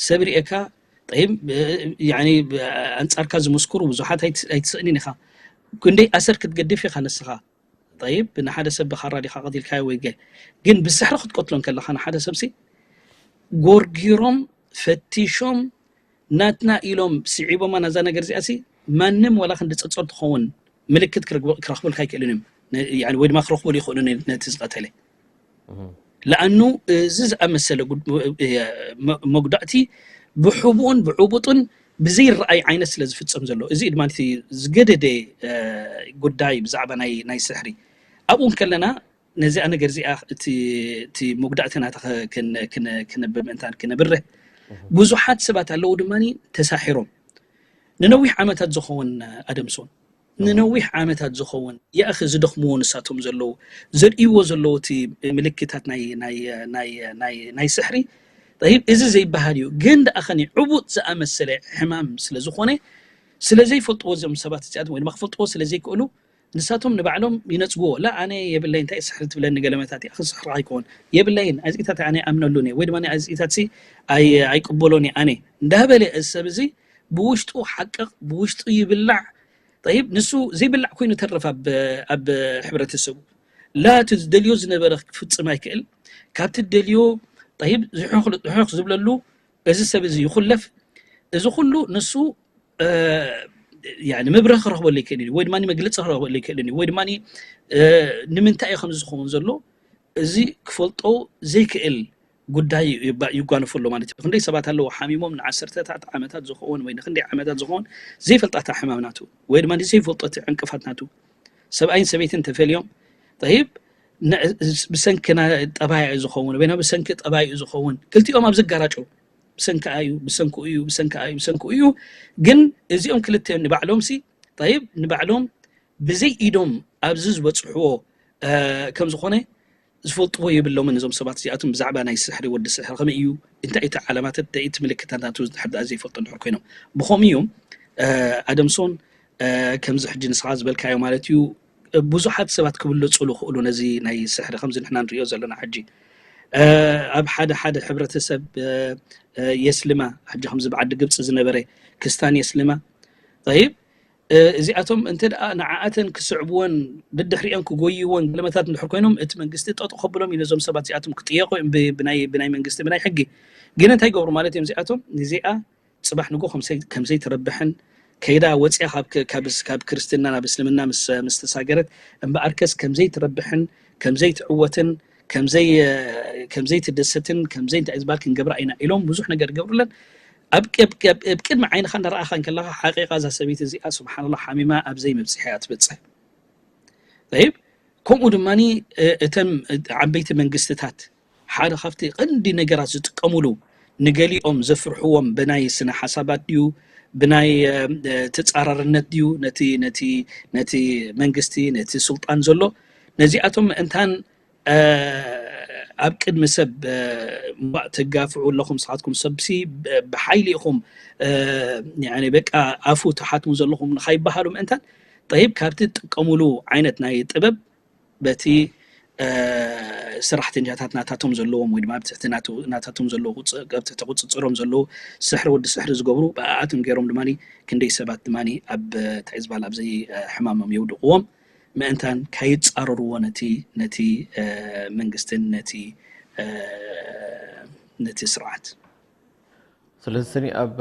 ሰብ ርእካ ጠይብ ኣንጻርካ ዝምስክሩ ብዙሓት ኣይትስእንን ኢኻ። ክንደይ ኣሰር ክትገድፍ ኢኻ ንስኻ ጠይብ ንሓደ ሰብ ብኻራ ዲኻ ቀቲልካዮ ወይ ገ ግን ብስሕሪ ክትቀትሎ እንከለኻ ንሓደ ሰብሲ ጎርጊሮም ፈቲሾም ናትና ኢሎም ስዒቦማ ናዛ ነገር እዚኣ ሲ ማንም ዋላ ክንዲ ጸጸር ትኸውን ምልክት ክረኽበልካ ኣይክእልን እዮም ወይ ድማ ክረኽበሉ ይኽእሉ ነቲ ዝቐተለ ለኣኑ እዚ ዝኣመሰለ መጉዳእቲ ብሕቡኡን ብዕቡጡን ብዘይረኣይ ዓይነት ስለ ዝፍጸም ዘሎ እዚ ድማ ዝገደደ ጉዳይ ብዛዕባ ናይ ስሕሪ ኣብኡ ከለና ነዚኣ ነገር እዚኣ እቲ መጉዳእቲ ናታ ክነብር ምእንታን ክነብርህ ብዙሓት ሰባት ኣለዉ ድማ ተሳሒሮም ንነዊሕ ዓመታት ዝኸውን ኣደምሶን ንነዊሕ ዓመታት ዝኸውን ያእኺ ዝደኽምዎ ንሳቶም ዘለዉ ዘርእይዎ ዘለዉ እቲ ምልክታት ናይ ስሕሪ ጠይብ እዚ ዘይበሃል እዩ ግን ደኣ ኸኒ ዕቡጥ ዝኣመሰለ ሕማም ስለ ዝኾነ ስለ ዘይፈልጥዎ እዞም ሰባት እዚኣቶም ወይ ድማ ክፈልጥዎ ስለ ዘይክእሉ ንሳቶም ንባዕሎም ይነጽግዎ ላ ኣነ የብለይ እንታይ ስሕሪ ትብለኒ ገለመታት እያ ክስሕርካ ኣይኮን የብለይን ኣዚእታት ኣነ ኣምነሉን እየ ወይ ድማ ኣዚእታት ሲ ኣይቅበሎን እየ ኣነ እንዳበለ እዚ ሰብ እዚ ብውሽጡ ሓቅቕ ብውሽጡ ይብላዕ ጠይብ ንሱ ዘይብላዕ ኮይኑ ተርፍ ኣብ ሕብረተሰቡ ላ እቲ ዝደልዮ ዝነበረ ክፍጽም ኣይክእል ካብቲ ደልዮ ጠይብ ዝሑኽ ዝብለሉ እዚ ሰብ እዚ ይኹለፍ እዚ ኩሉ ንሱ ምብረ ክረኽበሉ ይክእል እዩ ወይ ድማ መግለፂ ክረኽበሉ ይክእል እዩ ወይ ድማ ንምንታይ እዩ ከምዚ ዝኸውን ዘሎ እዚ ክፈልጦ ዘይክእል ጉዳይ ይጓነፈሎ ማለት እዩ ክንደይ ሰባት ኣለዎ ሓሚሞም ንዓሰርተታት ዓመታት ዝኸውን ወይ ንክንደይ ዓመታት ዝኸውን ዘይፈልጣታ ሕማም ናቱ ወይ ድማ ዘይፈልጦ ዕንቅፋት ናቱ ሰብኣይን ሰበይትን ተፈልዮም ጠይብ ብሰንኪ ጠባይኡ ዝኸውን ወይ ብሰንኪ ጠባይኡ ዝኸውን ክልቲኦም ኣብ ዝጋራጨው ብሰንኪ እዩ ብሰንኪ እዩ ብሰንኪ እዩ ብሰንኪ እዩ ግን እዚኦም ክልተ ንባዕሎም ሲ ጠይብ ንባዕሎም ብዘይ ኢዶም ኣብዚ ዝበፅሕዎ ከም ዝኾነ ዝፈልጥዎ የብሎምን እዞም ሰባት እዚኣቶም ብዛዕባ ናይ ስሕሪ ወዲ ስሕሪ ከመይ እዩ እንታይ እቲ ዓላማት እንታይ እቲ ምልክታት ናቱ ድሕር ደኣ ዘይፈልጡ እንድሕር ኮይኖም ብኸምኡ እዮም ኣደምሶን ከምዚ ሕጂ ንስኻ ዝበልካዮ ማለት እዩ ብዙሓት ሰባት ክብለፁ ዝኽእሉ ነዚ ናይ ስሕሪ ከምዚ ንሕና ንሪኦ ዘለና ሕጂ ኣብ ሓደ ሓደ ሕብረተሰብ የስልማ ሕጂ ከምዚ ብዓዲ ግብፂ ዝነበረ ክስታን የስልማ ይብ እዚኣቶም እንተ ደኣ ንዓኣተን ክስዕብወን፣ ደድሕሪአን ክጎይወን ገለመታት እንድሕር ኮይኖም፣ እቲ መንግስቲ ጠጡ ከብሎም እዩ ነዞም ሰባት እዚኣቶም ክጥየቑ እዮም ብ- ብናይ ብናይ መንግስቲ፣ ብናይ ሕጊ። ግን እንታይ ይገብሩ ማለት እዮም እዚኣቶም? ንዚኣ ጽባሕ ንጎ ከም ዘይ- ከም ዘይትረብሕን ከይዳ ወፂኣ ካብ ክ- ካብ ስ- ካብ ክርስትና ናብ እስልምና ምስ ምስ ተሳገረት፣ እምበኣርከስ ከም ዘይትረብሕን ከም ዘይትዕወትን ከም ዘይ ከም ዘይትደሰትን ከም ዘይ እንታይ ዝበሃል ክንገብራ ኢና ኢሎም ብዙሕ ነገር ይገብሩለን። ኣብ ኣብ ቅድሚ ዓይንኻ እንዳረኣኻ እንከለኻ ሓቂቓ እዛ ሰበይቲ እዚኣ ስብሓንላ ሓሚማ ኣብ ዘይመብፅሒ እያ ትበፅሕ። ይብ ከምኡ ድማ እተን ዓበይቲ መንግስትታት ሓደ ካብቲ ቀንዲ ነገራት ዝጥቀሙሉ ንገሊኦም ዘፍርሕዎም ብናይ ስነ ሓሳባት ድዩ ብናይ ተፃራርነት ድዩ ነቲ ነቲ ነቲ መንግስቲ ነቲ ስልጣን ዘሎ ነዚኣቶም ምእንታን ኣብ ቅድሚ ሰብ እምባእ ተጋፍዑ ኣለኹም ንስኻትኩም ሰብሲ ብሓይሊ ኢኹም በቃ ኣፉ ትሓትሙ ዘለኹም ንኻይበሃሉ ምእንታን ጠይብ ካብቲ ትጥቀሙሉ ዓይነት ናይ ጥበብ በቲ ሰራሕተኛታት ናታቶም ዘለዎም ወይ ድማ ኣብ ትሕቲ ናታቶም ዘለዎ ኣብ ትሕቲ ቁፅፅሮም ዘለዉ ስሕሪ ወዲ ስሕሪ ዝገብሩ ብኣኣቶም ገይሮም ድማ ክንደይ ሰባት ድማ ኣብ እንታይ ዝበሃል ኣብዘይ ሕማሞም የውድቕዎም ምእንታን ከይፃረርዎ ነቲ ነቲ መንግስትን ነቲ ነቲ ስርዓት ስለዚ ስኒ ኣብ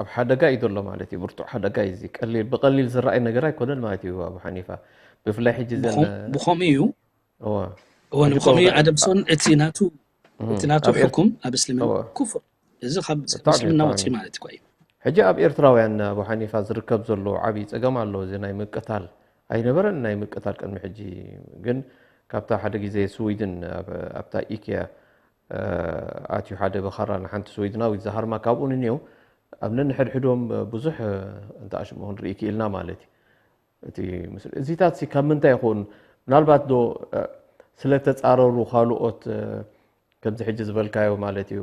ኣብ ሓደጋ እዩ ዘሎ ማለት እዩ። ብርቱዕ ሓደጋ እዩ እዚ። ቀሊል ብቀሊል ዝረኣይ ነገር ኣይኮነን ማለት እዩ። ኣቡ ሓኒፋ ብፍላይ ሕጂ ዘን ብኸምኡ እዩ እወ ብኸምኡ እዩ ኣደምሶን እቲ ናቱ እቲ ናቱ ሕኩም ኣብ እስልምና ኩፍር እዚ ካብ እስልምና ወፂ ማለት እኳ እዩ። ሕጂ ኣብ ኤርትራውያን ኣቡ ሓኒፋ ዝርከብ ዘሎ ዓብዪ ጸገም ኣሎ። እዚ ናይ ምቅታል ኣይነበረን ናይ ምቅታል ቅድሚ ሕጂ ግን ካብታ ሓደ ግዜ ስዊድን ኣብታ ኢኪያ ኣትዩ ሓደ በኻራ ንሓንቲ ስዊድናዊት ዝሃርማ ካብኡ ንንየው ኣብ ነንሕድሕዶም ብዙሕ እንተ ኣሽሙ ክንርኢ ክኢልና ማለት እዩ። እቲ እዚታት ካብ ምንታይ ይኸውን ምናልባት ዶ ስለተፃረሩ ካልኦት ከምዚ ሕጂ ዝበልካዮ ማለት እዩ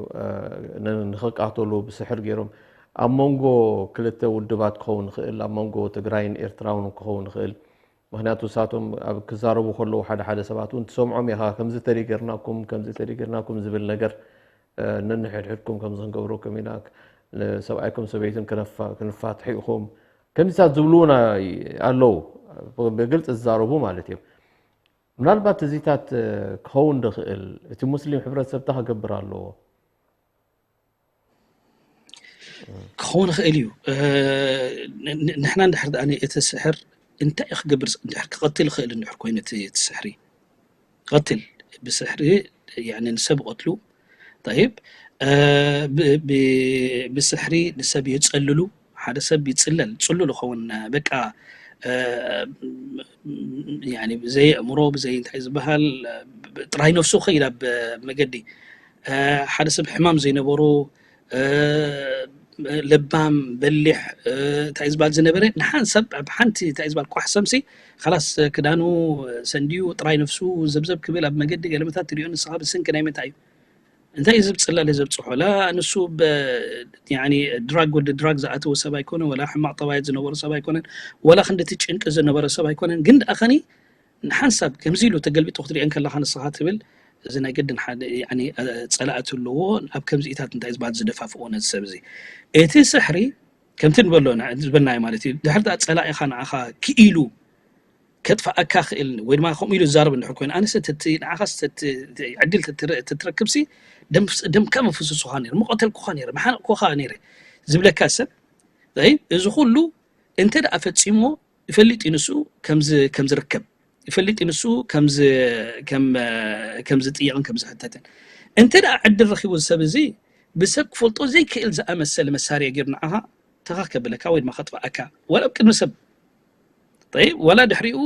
ንክቃተሉ ብስሕር ገይሮም ኣብ መንጎ ክልተ ውድባት ክኸውን ይኽእል ኣብ መንጎ ትግራይን ኤርትራውን ክኸውን ይኽእል ምክንያቱ እሳቶም ኣብ ክዛረቡ ከለዉ ሓደ ሓደ ሰባት እውን ትሰምዖም ኢኻ ከምዚ ተደይ ገርናኩም ከምዚ ተደይ ገርናኩም ዝብል ነገር ነንሕድሕድኩም ከምዚ ክንገብረኩም ኢና ሰብኣይኩም ሰበይትን ክንፋትሑ ኢኹም ከምዚታት ዝብልውን ኣለዉ ብግልፂ ዝዛረቡ ማለት እዮም ምናልባት እዚታት ክኸውን ድኽእል እቲ ሙስሊም ሕብረተሰብ ታ ክገብር ኣለዎ ክኸውን ይኽእል እዩ ንሕና እንድሕር ደኣ እቲ ስሕር እንታይ እዩ ክገብር እንድሕር ክቐትል ይኽእል እንድሕር ኮይኑ እቲ ስሕሪ ይቐትል ብስሕሪ ንሰብ ይቐትሉ ይብ ብስሕሪ ንሰብ የፀልሉ ሓደ ሰብ ይፅለል ፅሉል ይኸውን በቃ ብዘይ ኣእምሮ ብዘይ እንታይ ዝበሃል ጥራይ ነፍሱ ከይድ ኣብ መገዲ ሓደ ሰብ ሕማም ዘይነበሩ ለባም በሊሕ እንታይ ዝበሃል ዝነበረ ንሓንሳብ ኣብ ሓንቲ እንታይ ዝበሃል ኳሕ ሰምሲ ከላስ ክዳኑ ሰንድዩ ጥራይ ነፍሱ ዘብዘብ ክብል ኣብ መገዲ ገለመታት ትሪኦ ንስኻ ብስንኪ ናይ ምንታይ እዩ እንታይ እዚ ብፅላለ ዘብፅሖ ላ ንሱ ድራግ ወዲ ድራግ ዝኣተወ ሰብ ኣይኮነ ወላ ሕማቅ ጠባየት ዝነበሩ ሰብ ኣይኮነን ወላ ክንድቲ ጭንቂ ዝነበረ ሰብ ኣይኮነን ግን ደኣ ከኒ ንሓንሳብ ከምዚ ኢሉ ተገልቢጡ ክትሪኦ እንከለኻ ንስኻ ትብል እዚ ናይ ግድን ሓደ ጸላእቲ ኣለዎ ኣብ ከምዚኢታት እንታይ ዝበሃል ዝደፋፍኦ ነዚ ሰብ እዚ እቲ ስሕሪ ከምቲ ንበሎ ዝበልናዮ ማለት እዩ ድሕር ጸላኢኻ ንዓኻ ክኢሉ ከጥፍኣካ ክእል ወይ ድማ ከምኡ ኢሉ ዝዛረብ እንድሕር ኮይኑ ኣነስ ንዓኻስ ዕድል ተትረክብሲ ደምካ መፍስሱኻ ነይረ ምቐተልኩኻ ነይረ መሓነቕኩኻ ነይረ ዝብለካ ሰብ እዚ ኩሉ እንተ ደኣ ፈጺሞ ይፈልጥ እዩ ንሱ ከም ዝርከብ ይፈልጥ እዩ ንሱ ከም ዝጥየቕን ከም ዝሕተትን እንተ ደኣ ዕድል ረኪቡ ሰብ እዚ ብሰብ ክፈልጦ ዘይክእል ዝኣመሰለ መሳርያ ገይሩ ንዓኻ ተኻ ከብለካ ወይ ድማ ከጥፍኣካ ወላ ኣብ ቅድሚ ሰብ ጠይብ ወላ ድሕሪኡ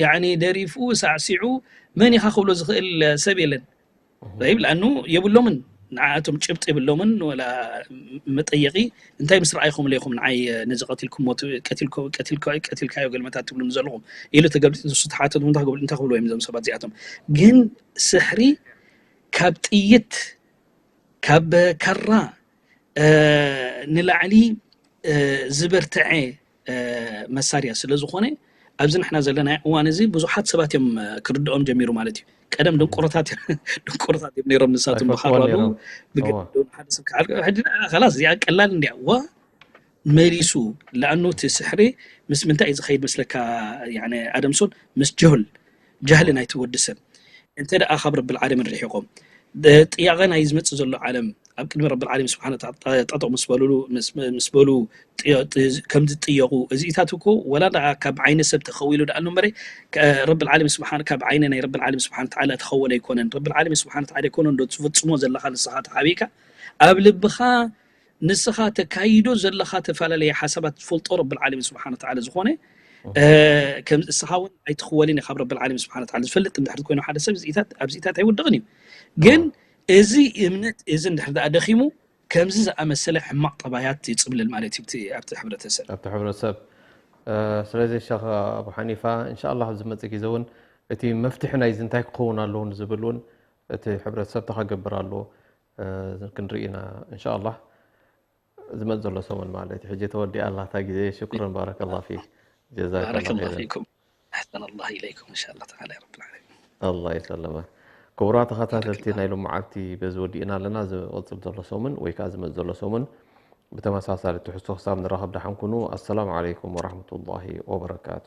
ያኒ ደሪፉ ሳዕሲዑ መን ኢኻ ክብሎ ዝኽእል ሰብ የለን ጠይብ ለኣኑ የብሎምን ንዓኣቶም ጭብጢ የብሎምን ወላ መጠየቂ እንታይ ምስ ረኣይኹም ኢኹም ንዓይ ነዚ ቀቲልኩሞ ቀቲልካዮ ገልመታት ትብሉኒ ዘለኹም ኢሉ ተገልቢጡ ንሱ ተሓተቱ እንታይ ክብሉ እንታይ ክብሉ እዮም እዞም ሰባት እዚኣቶም ግን ስሕሪ ካብ ጥይት ካብ ካራ ንላዕሊ ዝበርትዐ መሳርያ ስለ ዝኾነ ኣብዚ ንሕና ዘለና እዋን እዚ ብዙሓት ሰባት እዮም ክርድኦም ጀሚሩ ማለት እዩ ቀደም ድንቁርታት ድንቁርታት እዮም ነይሮም ንሳቶም ብካራ ኣለዉ ብገደ ሓደ ሰብ ክዓል ሕጂ ከላስ እዚኣ ቀላል እንዲያ ዋ መሊሱ ለኣኑ እቲ ስሕሪ ምስ ምንታይ እዩ ዝኸይድ መስለካ? ያነ ኣደምሶን ምስ ጀህል ጃህሊ ናይቲ ወዲ ሰብ እንተ ደኣ ካብ ረብል ዓለሚን ርሒቖም ጥያቐ ናይ ዝመጽእ ዘሎ ዓለም ኣብ ቅድሚ ረብል ዓለሚን ስብሓነ ጠጠው ምስ በሉሉ ምስ በሉ ከም ዝጥየቑ እዚኢታት እኮ ወላ ደኣ ካብ ዓይነ ሰብ ተኸዊሉ ደኣ ኣሎ እምበረ ረብል ዓለሚን ስብሓነ ካብ ዓይነ ናይ ረብል ዓለሚን ስብሓነ ተዓላ ተኸወለ ኣይኮነን። ረብል ዓለሚን ስብሓነ ተዓላ ኣይኮነን ዶ ትፍጽሞ ዘለኻ ንስኻ ተሓቢእካ ኣብ ልብኻ ንስኻ ተካይዶ ዘለኻ ተፈላለየ ሓሳባት ዝፈልጦ ረብል ዓለሚን ስብሓነ ወተዓላ ዝኾነ ከም እስኻ እውን ኣይትኽወልን ኢኻ ካብ ረብል ዓለሚን ስብሓነ ወተዓላ ዝፈልጥ እንድሕር ኮይኑ ሓደ ሰብ እዚኢታት ኣብዚኢታት ኣይውድቕን እዩ። ግን እዚ እምነት እዚ እንድሕር ደኣ ደኺሙ ከምዚ ዝኣመሰለ ሕማቕ ጠባያት ይፅብልል ማለት እዩ ኣብቲ ሕብረተሰብ። ኣብቲ ሕብረተሰብ ስለዚ ሸኽ ኣቡ ሓኒፋ እንሻላ ኣብዚ መፅእ ግዜ እውን እቲ መፍትሒ ናይዚ እንታይ ክኸውን ኣለዎ ዝብል እውን እቲ ሕብረተሰብ ተኸገብር ኣለዎ ክንርኢ ኢና እንሻላ ዝመፅ ዘሎ ሰሙን ማለት እዩ ሕጂ ተወዲኣ ኣላታ ግዜ ሽኩረን ባረከላ ፊክ ጀዛከላ ባረከላ ፊኩም ኣሕሰን ኣላህ ኢለይኩም እንሻላ ተዓላ ረብል ዓለሚን ኣላ ይሰለመ ክቡራት ተኸታተልቲ ናይ ሎመዓልቲ በዚ ወዲእና ኣለና ዝቐፅል ዘሎ ሰሙን ወይ ከዓ ዝመፅ ዘሎ ሰሙን ብተመሳሳሊ ትሕዝቶ ክሳብ ንራኸብ ደሓን ኩኑ ኣሰላሙ ዓለይኩም ወራሕመቱላሂ ወበረካቱ